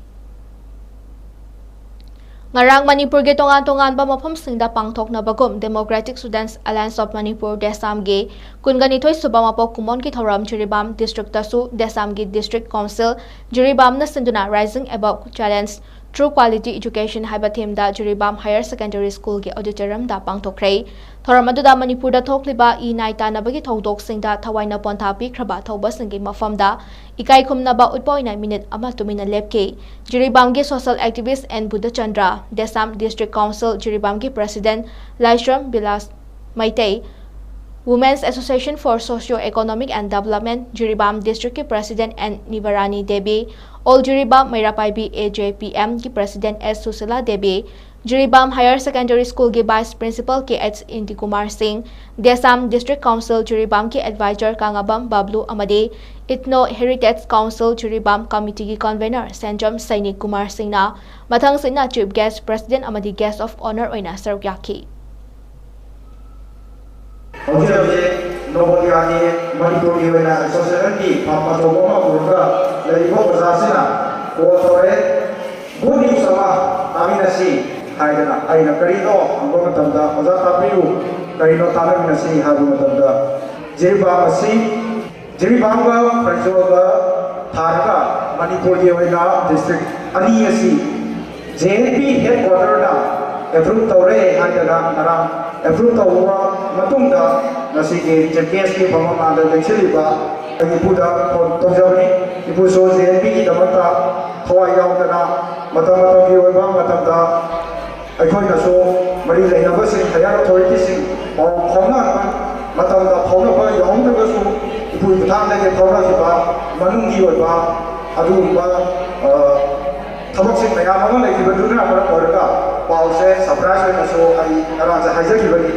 ꯉꯔꯥꯡ ꯃꯅꯤꯄꯨꯔꯒꯤ ꯇꯣꯉꯥꯟ ꯇꯣꯉꯥꯟꯕ ꯃꯐꯝꯁꯤꯡꯗ ꯄꯥꯡꯊꯣꯛꯅꯕꯒꯨꯝ Democratic Students Alliance of Manipur, ꯗꯦꯁꯥꯝꯒꯤ ꯀꯨꯟꯒ ꯅꯤꯊꯣꯏ ꯁꯨꯕ ꯃꯄꯣꯛ ꯀꯨꯝꯑꯣꯟꯒꯤ ꯊꯧꯔꯝ ꯖꯤꯔꯤꯕꯥꯝ ꯗꯤꯁꯇ꯭ꯔꯤꯛꯇꯁꯨ ꯗꯦꯁꯥꯝꯒꯤ ꯗꯤꯁꯇ꯭ꯔꯤꯛ ꯀꯥꯎꯟꯁꯤꯜ ꯖꯤꯔꯤꯕꯥꯝꯅ ꯁꯤꯟꯗꯨꯅ Rising Above Challenge, True Quality Education ꯍꯥꯏꯕ ꯊꯤꯝꯗ ꯖꯤꯔꯤꯕꯥꯝ ꯍꯥꯌꯔ ꯁꯦꯀꯦꯟꯗꯔꯤ ꯁ꯭ꯀꯨꯜꯒꯤ ꯑꯣꯗꯤꯇꯣꯔꯤꯌꯝꯗ ꯄꯥꯡꯊꯣꯛꯈ꯭ꯔꯦ꯫ ꯊꯧꯔꯝ ꯑꯗꯨꯗ ꯃꯅꯤꯄꯨꯔꯗ ꯊꯣꯛꯂꯤꯕ ꯏ ꯅꯥꯏ ꯇꯥꯅꯕꯒꯤ ꯊꯧꯗꯣꯛꯁꯤꯡꯗ ꯊꯋꯥꯏꯅ ꯄꯣꯟꯊꯥ ꯄꯤꯈ꯭ꯔꯕ ꯊꯧꯕꯁꯤꯡꯒꯤ ꯃꯐꯝꯗ ꯏꯀꯥꯏ ꯈꯨꯝꯅꯕ ꯎꯠꯄ ꯑꯣꯏꯅ ꯃꯤꯅꯤꯠ ꯑꯃ ꯇꯨꯃꯤꯟꯅ ꯂꯦꯞꯈꯤ꯫ ꯖꯤꯔꯤꯕꯥꯝꯒꯤ social activist N Budhachandra, Desam District Council ꯖꯤꯔꯤꯕꯥꯝꯒꯤ President Laishram Bilash Meitei, Women's Association for Socio Economic and Development Jiribam Districtꯀꯤ President N Nibarani Devi, All Jiribam Meira Paibi, A J P M ꯒꯤ President S Susila Devi, Jiribam Higher Secondary Schoolꯒꯤ Vice Principal K H Indikumar Singh, Desam District Council ꯖꯤꯔꯤꯕꯥꯝꯒꯤ Advisor ꯀꯥꯉꯥꯕꯝ ꯕꯥꯕ꯭ꯂꯨ ꯑꯃꯗꯤ Ethno Heritage Council Jiribam Committeeꯒꯤ Convener ꯁꯦꯟꯖꯝ ꯁꯩꯅꯤꯛ ꯀꯨꯃꯥꯔ ꯁꯤꯡꯅ ꯃꯊꯪꯁꯤꯠꯅ Chief Guest, President ꯑꯃꯗꯤ Guest of Honour ꯑꯣꯏꯅ ꯁꯔꯨꯛ ꯌꯥꯈꯤ꯫ ꯍꯧꯖꯤꯛ ꯍꯧꯖꯤꯛ ꯅꯣꯕꯣꯗꯤꯌꯥꯒꯤ ꯃꯅꯤꯄꯨꯔꯒꯤ ꯑꯣꯏꯅ ꯑꯦꯁꯣꯁꯤꯌꯦꯁꯟꯒꯤ ꯐꯝ ꯑꯆꯧꯕ ꯑꯃ ꯄꯨꯔꯒ ꯂꯩꯔꯤꯕ ꯑꯣꯖꯥꯁꯤꯅ ꯀꯣꯜ ꯇꯧꯔꯦ, "ꯒꯨꯗ ꯅ꯭ꯌꯨꯁ ꯑꯃ ꯇꯥꯃꯤꯟꯅꯁꯤ" ꯍꯥꯏꯗꯅ꯫ ꯑꯩꯅ "ꯀꯔꯤꯅꯣ?" ꯍꯪꯕ ꯃꯇꯝꯗ, "ꯑꯣꯖꯥ ꯇꯥꯛꯄꯤꯌꯨ, ꯀꯔꯤꯅꯣ ꯇꯥꯃꯤꯟꯅꯁꯤ?" ꯍꯥꯏꯕ ꯃꯇꯝꯗ, ꯖꯤꯔꯤꯕꯥꯝ ꯑꯁꯤ, ꯖꯤꯔꯤꯕꯥꯝꯒ ꯐꯩꯖꯣꯜꯒ ꯊꯥꯔꯒ ꯃꯅꯤꯄꯨꯔꯒꯤ ꯑꯣꯏꯅ ꯗꯤꯁꯇ꯭ꯔꯤꯛ ꯑꯅꯤ ꯑꯁꯤ ꯖꯦ ꯑꯦꯟ ꯄꯤ ꯍꯦꯗꯀ꯭ꯋꯥꯇꯔꯅ ꯑꯦꯄ꯭ꯔꯨꯞ ꯇꯧꯔꯦ ꯍꯥꯏꯗꯅ ꯉꯔꯥꯡ ꯑꯦꯄ꯭ꯔꯨꯞ ꯇꯧꯕ ꯃꯇꯨꯡꯗ ꯉꯁꯤꯒꯤ ꯆꯤꯐ ꯒꯦꯁꯀꯤ ꯐꯝꯐꯝ ꯂꯥꯡꯗ ꯂꯦꯡꯁꯤꯜꯂꯤꯕ ꯑꯩ ꯏꯄꯨꯗ ꯐꯣꯟ ꯇꯧꯖꯕꯅꯤ꯫ ꯏꯄꯨꯁꯨ ꯖꯦ ꯑꯦꯟ ꯄꯤꯒꯤꯗꯃꯛꯇ ꯊꯋꯥꯏ ꯌꯥꯎꯗꯅ ꯃꯇꯝ ꯃꯇꯝꯒꯤ ꯑꯣꯏꯕ ꯃꯇꯝꯗ ꯑꯩꯈꯣꯏꯅꯁꯨ ꯃꯔꯤ ꯂꯩꯅꯕꯁꯤꯡ, ꯍꯥꯏꯌꯔ ꯑꯣꯊꯣꯔꯤꯇꯤꯁꯤꯡ ꯄꯥꯎ ꯐꯥꯎꯅꯕ ꯃꯇꯝꯗ ꯐꯥꯎꯅꯕ ꯌꯥꯍꯧꯗ꯭ꯔꯒꯁꯨ ꯏꯄꯨꯒꯤ ꯈꯨꯠꯊꯥꯡꯗꯒꯤ ꯐꯥꯎꯅꯈꯤꯕ ꯃꯅꯨꯡꯒꯤ ꯑꯣꯏꯕ ꯑꯗꯨꯒꯨꯝꯕ, ꯑ, ꯊꯕꯛꯁꯤꯡ ꯃꯌꯥꯝ ꯑꯃ ꯂꯩꯈꯤꯕꯗꯨꯅ ꯃꯔꯝ ꯑꯣꯏꯔꯒ ꯄꯥꯎꯁꯦ ꯁꯔꯄ꯭ꯔꯥꯏꯖ ꯑꯣꯏꯅꯁꯨ ꯑꯩ ꯉꯔꯥꯡꯁꯦ ꯍꯥꯏꯖꯈꯤꯕꯅꯤ꯫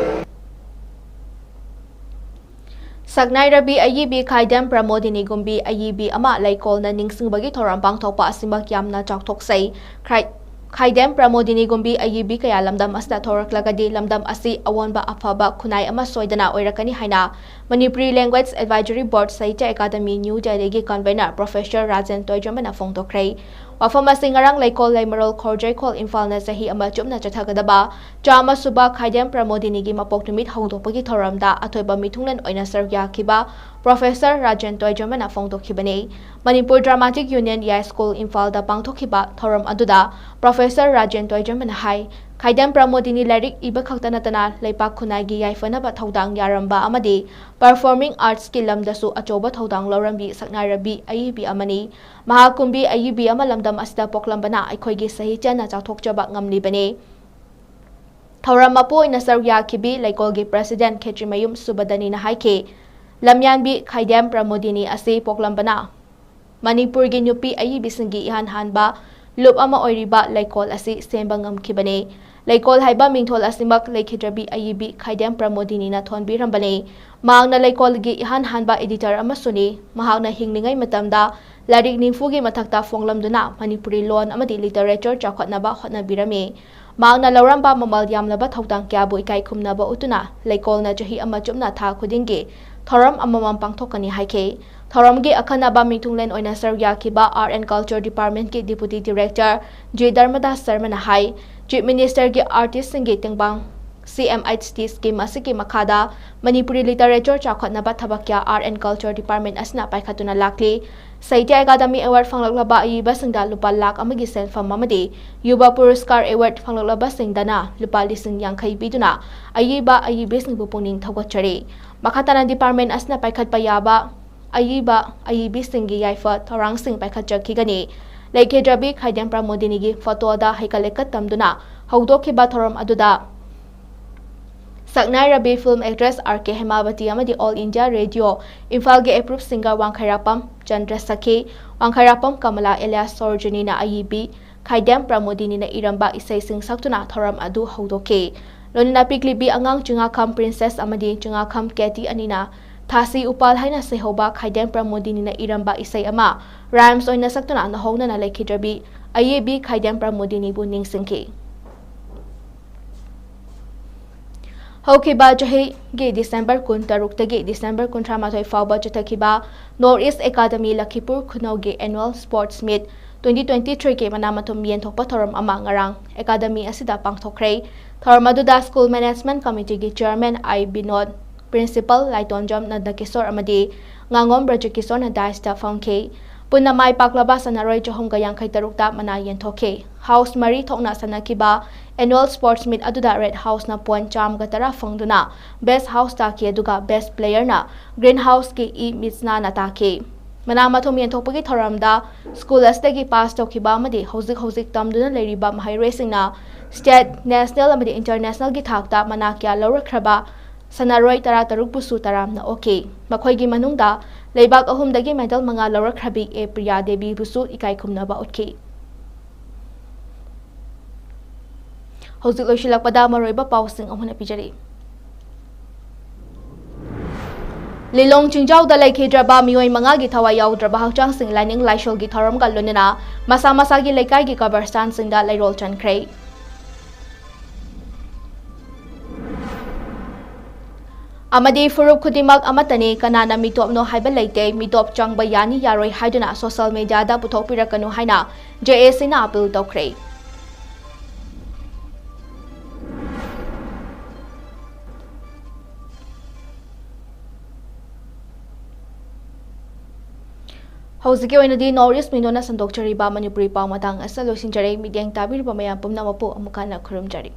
ꯁꯛꯅꯥꯏꯔꯕꯤ ꯑꯌꯤꯕꯤ ꯈꯥꯏꯗꯦꯝ ꯄ꯭ꯔꯃꯣꯗꯤꯅꯤ ꯒꯨꯝꯕꯤ ꯑꯌꯤꯕꯤ ꯑꯃ ꯂꯩꯀꯣꯜꯅ ꯅꯤꯡꯁꯤꯡꯕꯒꯤ ꯊꯧꯔꯝ ꯄꯥꯡꯊꯣꯛꯄ ꯑꯁꯤꯃꯛ ꯌꯥꯝꯅ ꯆꯥꯎꯊꯣꯛꯆꯩ꯫ ꯈꯥꯏ-, ꯈꯥꯏꯗꯦꯝ ꯄ꯭ꯔꯃꯣꯗꯤꯅꯤ ꯒꯨꯝꯕꯤ ꯑꯌꯤꯕꯤ ꯀꯌꯥ ꯂꯝꯗꯝ ꯑꯁꯤꯗ ꯊꯣꯔꯛꯂꯒꯗꯤ ꯂꯝꯗꯝ ꯑꯁꯤ ꯑꯑꯣꯟꯕ ꯑꯐꯕ ꯈꯨꯟꯅꯥꯏ ꯑꯃ ꯁꯣꯏꯗꯅ ꯑꯣꯏꯔꯛꯀꯅꯤ ꯍꯥꯏꯅ Manipuri Language Advisory Board Sahitya Academy New Delhi ꯒꯤ convener Professor ꯔꯥꯖꯦꯟ ꯇꯣꯏꯖꯃꯅ ꯐꯣꯡꯗꯣꯛꯈ꯭ꯔꯦ꯫ ꯋꯥꯐꯝ ꯑꯁꯤ ꯉꯔꯥꯡ ꯂꯩꯀꯣꯜ ꯂꯩꯃꯔꯣꯜ ꯈꯣꯔꯖꯩꯈꯣꯜ ꯏꯝꯐꯥꯜꯅ ꯆꯍꯤ ꯑꯃ ꯆꯨꯞꯅ ꯆꯠꯊꯒꯗꯕ ꯆꯥꯝꯃ ꯁꯨꯕ ꯈꯥꯏꯗꯦꯝ ꯄ꯭ꯔꯃꯣꯗꯤꯅꯤꯒꯤ ꯃꯄꯣꯛ ꯅꯨꯃꯤꯠ ꯍꯧꯗꯣꯛꯄꯒꯤ ꯊꯧꯔꯝꯗ ꯑꯊꯣꯏꯕ ꯃꯤꯊꯨꯡꯂꯦꯟ ꯑꯣꯏꯅ ꯁꯔꯨꯛ ꯌꯥꯈꯤꯕ Professor ꯔꯥꯖꯦꯟ ꯇꯣꯏꯖꯃꯅ ꯐꯣꯡꯗꯣꯛꯈꯤꯕꯅꯤ꯫ Manipur Dramatic Union ꯌꯥꯏ ꯁ꯭ꯀꯨꯜ ꯏꯝꯐꯥꯜꯗ ꯄꯥꯡꯊꯣꯛꯈꯤꯕ ꯊꯧꯔꯝ ꯑꯗꯨꯗ Professor ꯔꯥꯖꯦꯟ ꯇꯣꯏꯖꯃꯅ ꯍꯥꯏ, ꯈꯥꯏꯗꯦꯝ ꯄ꯭ꯔꯃꯣꯗꯤꯅꯤ ꯂꯥꯏꯔꯤꯛ ꯏꯕ ꯈꯛꯇ ꯅꯠꯇꯅ ꯂꯩꯄꯥꯛ ꯈꯨꯟꯅꯥꯏꯒꯤ ꯌꯥꯏꯐꯅꯕ ꯊꯧꯗꯥꯡ ꯌꯥꯔꯝꯕ ꯑꯃꯗꯤ performing arts ꯀꯤ ꯂꯝꯗꯁꯨ ꯑꯆꯧꯕ ꯊꯧꯗꯥꯡ ꯂꯧꯔꯝꯕꯤ ꯁꯛꯅꯥꯏꯔꯕꯤ ꯑꯏꯕꯤ ꯑꯃꯅꯤ꯫ ꯃꯍꯥꯛ ꯀꯨꯝꯕꯤ ꯑꯏꯕꯤ ꯑꯃ ꯂꯝꯗꯝ ꯑꯁꯤꯗ ꯄꯣꯛꯂꯝꯕꯅ ꯑꯩꯈꯣꯏꯒꯤ ꯁꯥꯍꯤꯇ꯭ꯌꯅ ꯆꯥꯎꯊꯣꯛꯆꯕ ꯉꯝꯂꯤꯕꯅꯤ꯫ ꯊꯧꯔꯝ ꯃꯄꯨ ꯑꯣꯏꯅ ꯁꯔꯨꯛ ꯌꯥꯈꯤꯕꯤ ꯂꯩꯀꯣꯜꯒꯤ President ꯈꯦꯇ꯭ꯔꯤꯃꯌꯨꯝ ꯁꯨꯕꯗꯅꯤꯅ ꯍꯥꯏꯈꯤ, ꯂꯝꯌꯥꯟꯕꯤ ꯈꯥꯏꯗꯦꯝ ꯄ꯭ꯔꯃꯣꯗꯤꯅꯤ ꯑꯁꯤ ꯄꯣꯛꯂꯝꯕꯅ ꯃꯅꯤꯄꯨꯔꯒꯤ ꯅꯨꯄꯤ ꯑꯏꯕꯤꯁꯤꯡꯒꯤ ꯏꯍꯥꯟ ꯍꯥꯟꯕ ꯂꯨꯞ ꯑꯃ ꯑꯣꯏꯔꯤꯕ ꯂꯩꯀꯣꯜ ꯑꯁꯤ ꯁꯦꯝꯕ ꯉꯝꯈꯤꯕꯅꯤ꯫ ꯂꯩꯀꯣꯜ ꯍꯥꯏꯕ ꯃꯤꯡꯊꯣꯜ ꯑꯁꯤꯃꯛ ꯂꯩꯈꯤꯗ꯭ꯔꯕꯤ ꯑꯏꯕꯤ ꯈꯥꯏꯗꯦꯝ ꯄ꯭ꯔꯃꯣꯗꯤꯅꯤꯅ ꯊꯣꯟꯕꯤꯔꯝꯕꯅꯤ꯫ ꯃꯍꯥꯛꯅ ꯂꯩꯀꯣꯜꯒꯤ ꯏꯍꯥꯟ ꯍꯥꯟꯕ editor ꯑꯃꯁꯨꯅꯤ꯫ ꯃꯍꯥꯛꯅ ꯍꯤꯡꯂꯤꯉꯩ ꯃꯇꯝꯗ ꯂꯥꯏꯔꯤꯛ ꯅꯤꯐꯨꯒꯤ ꯃꯊꯛꯇ ꯐꯣꯡꯂꯝꯗꯨꯅ ꯃꯅꯤꯄꯨꯔꯤ ꯂꯣꯟ ꯑꯃꯗꯤ literature ꯆꯥꯎꯈꯠꯅꯕ ꯍꯣꯠꯅꯕꯤꯔꯝꯃꯤ꯫ ꯃꯍꯥꯛꯅ ꯂꯧꯔꯝꯕ ꯃꯃꯜ ꯌꯥꯝꯂꯕ ꯊꯧꯗꯥꯡ ꯀꯌꯥꯕꯨ ꯏꯀꯥꯏ ꯈꯨꯝꯅꯕ ꯎꯠꯇꯨꯅ ꯂꯩꯀꯣꯜꯅ ꯆꯍꯤ ꯑꯃ ꯆꯨꯞꯅ ꯊꯥ ꯈꯨꯗꯤꯡꯒꯤ ꯊꯧꯔꯝ ꯑꯃꯃꯝ ꯄꯥꯡꯊꯣꯛꯀꯅꯤ ꯍꯥꯏꯈꯤ꯫ ꯊꯧꯔꯝꯒꯤ ꯑꯈꯟꯅꯕ ꯃꯤꯊꯨꯡꯂꯦꯟ ꯑꯣꯏꯅ ꯁꯔꯨꯛ ꯌꯥꯈꯤꯕ Art and Culture Department ꯀꯤ Deputy Director ꯖꯤ ꯙꯔꯃꯗꯥꯁ ꯁꯔꯃꯅ ꯍꯥꯏ, Chief Minister ꯒꯤ artist ꯁꯤꯡꯒꯤ ꯇꯦꯡꯕꯥꯡ C M H T scheme ꯑꯁꯤꯒꯤ ꯃꯈꯥꯗ ꯃꯅꯤꯄꯨꯔꯤ literature ꯆꯥꯎꯈꯠꯅꯕ ꯊꯕꯛ ꯀꯌꯥ Art and Culture Department ꯑꯁꯤꯅ ꯄꯥꯏꯈꯠꯇꯨꯅ ꯂꯥꯛꯂꯤ꯫ ꯁꯥꯍꯤꯇ꯭ꯌ ꯑꯀꯥꯗꯃꯤ award ꯐꯪꯂꯛꯂꯕ ꯑꯏꯕꯁꯤꯡꯗ ꯂꯨꯄꯥ ꯂꯥꯈ ꯑꯃꯒꯤ ꯁꯦꯟꯐꯝ ꯑꯃꯗꯤ ꯌꯨꯕ ꯄꯨꯔꯁꯀꯥꯔ award ꯐꯪꯂꯛꯂꯕꯁꯤꯡꯗꯅ ꯂꯨꯄꯥ ꯂꯤꯁꯤꯡ ꯌꯥꯡꯈꯩ ꯄꯤꯗꯨꯅ ꯑꯏꯕ ꯑꯏꯕꯤꯁꯤꯡꯕꯨ ꯄꯨꯛꯅꯤꯡ ꯊꯧꯒꯠꯆꯔꯤ꯫ ꯃꯈꯥ ꯇꯥꯅ department ꯑꯁꯤꯅ ꯄꯥꯏꯈꯠꯄ ꯌꯥꯕ ꯑꯏꯕ ꯑꯏꯕꯤꯁꯤꯡꯒꯤ ꯌꯥꯏꯐ ꯊꯧꯔꯥꯡꯁꯤꯡ ꯄꯥꯏꯈꯠꯆꯈꯤꯒꯅꯤ꯫ ꯂꯩꯈꯤꯗ꯭ꯔꯕꯤ ꯈꯥꯏꯗꯦꯝ ꯄ꯭ꯔꯃꯣꯗꯤꯅꯤꯒꯤ photo ꯗ ꯍꯩꯀꯠ ꯂꯩꯀꯠ ꯇꯝꯗꯨꯅ ꯍꯧꯗꯣꯛꯈꯤꯕ ꯊꯧꯔꯝ ꯑꯗꯨꯗ ꯁꯛꯅꯥꯏꯔꯕꯤ film actress R K ꯍꯦꯃꯥꯕꯇꯤ ꯑꯃꯗꯤ All India Radio ꯏꯝꯐꯥꯜꯒꯤ approved singer ꯋꯥꯡꯈꯩꯔꯥꯛꯄꯝ Chandra ꯁꯈꯤ, ꯋꯥꯡꯈꯩꯔꯥꯛꯄꯝ Kamala alias ꯁꯣꯔꯣꯖꯤꯅꯤꯅ ꯑꯏꯕꯤ ꯈꯥꯏꯗꯦꯝ ꯄ꯭ꯔꯃꯣꯗꯤꯅꯤꯅ ꯏꯔꯝꯕ ꯏꯁꯩꯁꯤꯡ ꯁꯛꯇꯨꯅ ꯊꯧꯔꯝ ꯑꯗꯨ ꯍꯧꯗꯣꯛꯈꯤ꯫ ꯂꯣꯏꯅꯅ ꯄꯤꯛꯂꯤꯕꯤ ꯑꯉꯥꯡ ꯆꯤꯡꯉꯥꯈꯝ Princess ꯑꯃꯗꯤ ꯆꯤꯡꯉꯥꯈꯝ ꯀꯦꯇꯤ ꯑꯅꯤꯅ ꯊꯥꯁꯤ ꯎꯄꯥꯜ ꯍꯥꯏꯅ ꯁꯩꯍꯧꯕ ꯈꯥꯏꯗꯦꯝ ꯄ꯭ꯔꯃꯣꯗꯤꯅꯤꯅ ꯏꯔꯝꯕ ꯏꯁꯩ ꯑꯃ rhymes ꯑꯣꯏꯅ ꯁꯛꯇꯨꯅ ꯅꯧꯍꯧꯅꯅ ꯂꯩꯈꯤꯗ꯭ꯔꯕꯤ ꯑꯌꯦꯕꯤ ꯈꯥꯏꯗꯦꯝ ꯄ꯭ꯔꯃꯣꯗꯤꯅꯤꯕꯨ ꯅꯤꯡꯁꯤꯡꯈꯤ꯫ ꯍꯧꯈꯤꯕ ꯆꯍꯤꯒꯤ ꯗꯤꯁꯦꯝꯕꯔ ꯀꯨꯟꯇꯔꯨꯛꯇꯒꯤ ꯗꯤꯁꯦꯝꯕꯔ ꯀꯨꯟꯊ꯭ꯔꯥꯃꯥꯊꯣꯏ ꯐꯥꯎꯕ ꯆꯠꯊꯈꯤꯕ North East Academy ꯂꯈꯤꯄꯨꯔ ꯈꯨꯅꯧꯒꯤ annual sports meet twenty twenty-threeꯒꯤ ꯃꯅꯥ ꯃꯊꯨꯝ ꯌꯦꯟꯊꯣꯛꯄ ꯊꯧꯔꯝ ꯑꯃ ꯉꯔꯥꯡ ꯑꯦꯀꯥꯗꯃꯤ ꯑꯁꯤꯗ ꯄꯥꯡꯊꯣꯛꯈ꯭ꯔꯦ꯫ ꯊꯧꯔꯝ ꯑꯗꯨꯗ school managementꯀꯃꯤꯇꯤꯒꯤ chairman ꯑꯥꯏ ꯕꯤꯅꯣꯗ, principal ꯂꯥꯏꯇꯣꯟꯖꯝ ꯅꯟꯗꯀꯤꯁꯣꯔ ꯑꯃꯗꯤ ꯉꯥꯉꯣꯝ ꯕ꯭ꯔꯖꯀꯤꯁꯣꯔꯅ daisꯇ ꯐꯝꯈꯤ꯫ ꯄꯨꯟꯅ ꯃꯥꯏ ꯄꯥꯛꯂꯕ ꯁꯥꯟꯅꯔꯣꯏ ꯆꯍꯨꯝꯒ ꯌꯥꯡꯈꯩ ꯇꯔꯨꯛꯇ ꯃꯅꯥ ꯌꯦꯟꯊꯣꯛꯈꯤ꯫ House ꯃꯔꯤ ꯊꯣꯛꯅ ꯁꯥꯟꯅꯈꯤꯕ annual sports meet ꯑꯗꯨꯗ Red Houseꯅ point ꯆꯥꯝꯃꯒ ꯇꯔꯥ ꯐꯪꯗꯨꯅ best house ꯇꯥꯈꯤ, ꯑꯗꯨꯒ best playerꯅ Green Houseꯀꯤ ꯏ ꯃꯤꯠꯁꯅꯥꯅ ꯇꯥꯈꯤ꯫ ꯃꯅꯥ ꯃꯊꯨꯝ ꯌꯦꯟꯊꯣꯛꯄꯒꯤ ꯊꯧꯔꯝꯗ school ꯑꯁꯤꯗꯒꯤ pass ꯇꯧꯈꯤꯕ ꯑꯃꯗꯤ ꯍꯧꯖꯤꯛ ꯍꯧꯖꯤꯛ ꯇꯝꯗꯨꯅ ꯂꯩꯔꯤꯕ ꯃꯍꯩꯔꯣꯏꯁꯤꯡꯅ state, national ꯑꯃꯗꯤ internationalꯒꯤ ꯊꯥꯛꯇ ꯃꯅꯥ ꯀꯌꯥ ꯂꯧꯔꯛꯈ꯭ꯔꯕ ꯁꯥꯟꯅꯔꯣꯏ ꯇꯔꯥ ꯇꯔꯨꯛꯄꯨꯁꯨ ꯇꯔꯥꯝꯅ ꯑꯣꯛꯈꯤ꯫ ꯃꯈꯣꯏꯒꯤ ꯃꯅꯨꯡꯗ ꯂꯩꯕꯥꯛ ꯑꯍꯨꯝꯗꯒꯤ medal ꯃꯉꯥ ꯂꯧꯔꯛꯈ꯭ꯔꯕꯤ ꯑꯦ ꯄ꯭ꯔꯤꯌꯥ ꯗꯦꯕꯤꯕꯨꯁꯨ ꯏꯀꯥꯏ ꯈꯨꯝꯅꯕ ꯎꯠꯈꯤ꯫ ꯍꯧꯖꯤꯛ ꯂꯣꯏꯁꯤꯜꯂꯛꯄꯗ ꯃꯔꯨꯑꯣꯏꯕ ꯄꯥꯎꯁꯤꯡ ꯑꯃꯨꯛ ꯍꯟꯅ ꯄꯤꯖꯔꯤ꯫ ꯂꯤꯂꯣꯡ ꯆꯤꯡꯖꯥꯎꯗ ꯂꯩꯈꯤꯗ꯭ꯔꯕ ꯃꯤꯑꯣꯏ ꯃꯉꯥꯒꯤ ꯊꯋꯥꯏ ꯌꯥꯎꯗ꯭ꯔꯕ ꯍꯛꯆꯥꯡꯁꯤꯡ ꯂꯥꯏꯅꯤꯡ ꯂꯥꯏꯁꯣꯜꯒꯤ ꯊꯧꯔꯝꯒ ꯂꯣꯏꯅꯅ ꯃꯁꯥ ꯃꯁꯥꯒꯤ ꯂꯩꯀꯥꯏꯒꯤ ꯀꯕꯔꯁꯇꯥꯟꯁꯤꯡꯗ ꯂꯩꯔꯣꯜ ꯆꯟꯈ꯭ꯔꯦ꯫ ꯑꯃꯗꯤ ꯐꯨꯔꯨꯞ ꯈꯨꯗꯤꯡꯃꯛ ꯑꯃꯠꯇꯅꯤ, ꯀꯅꯥꯅ ꯃꯤꯇꯣꯞꯅꯣ ꯍꯥꯏꯕ ꯂꯩꯇꯦ, ꯃꯤꯇꯣꯞ ꯆꯪꯕ ꯌꯥꯅꯤ ꯌꯥꯔꯣꯏ ꯍꯥꯏꯗꯨꯅ social mediaꯗ ꯄꯨꯊꯣꯛꯄꯤꯔꯛꯀꯅꯨ ꯍꯥꯏꯅ JACꯅ appeal ꯇꯧꯈ꯭ꯔꯦ꯫ ꯍꯧꯖꯤꯛꯀꯤ ꯑꯣꯏꯅꯗꯤ North East Windowꯅ ꯁꯟꯗꯣꯛꯆꯔꯤꯕ ꯃꯅꯤꯄꯨꯔꯤ ꯄꯥꯎ ꯃꯇꯥꯡ ꯑꯁꯤꯗ ꯂꯣꯏꯁꯤꯟꯖꯔꯦ꯫ ꯃꯤꯠꯌꯦꯡ ꯇꯥꯕꯤꯔꯤꯕ ꯃꯌꯥꯝ ꯄꯨꯝꯅꯃꯛꯄꯨ ꯑꯃꯨꯛ ꯍꯟꯅ ꯈꯨꯔꯨꯝꯖꯔꯤ꯫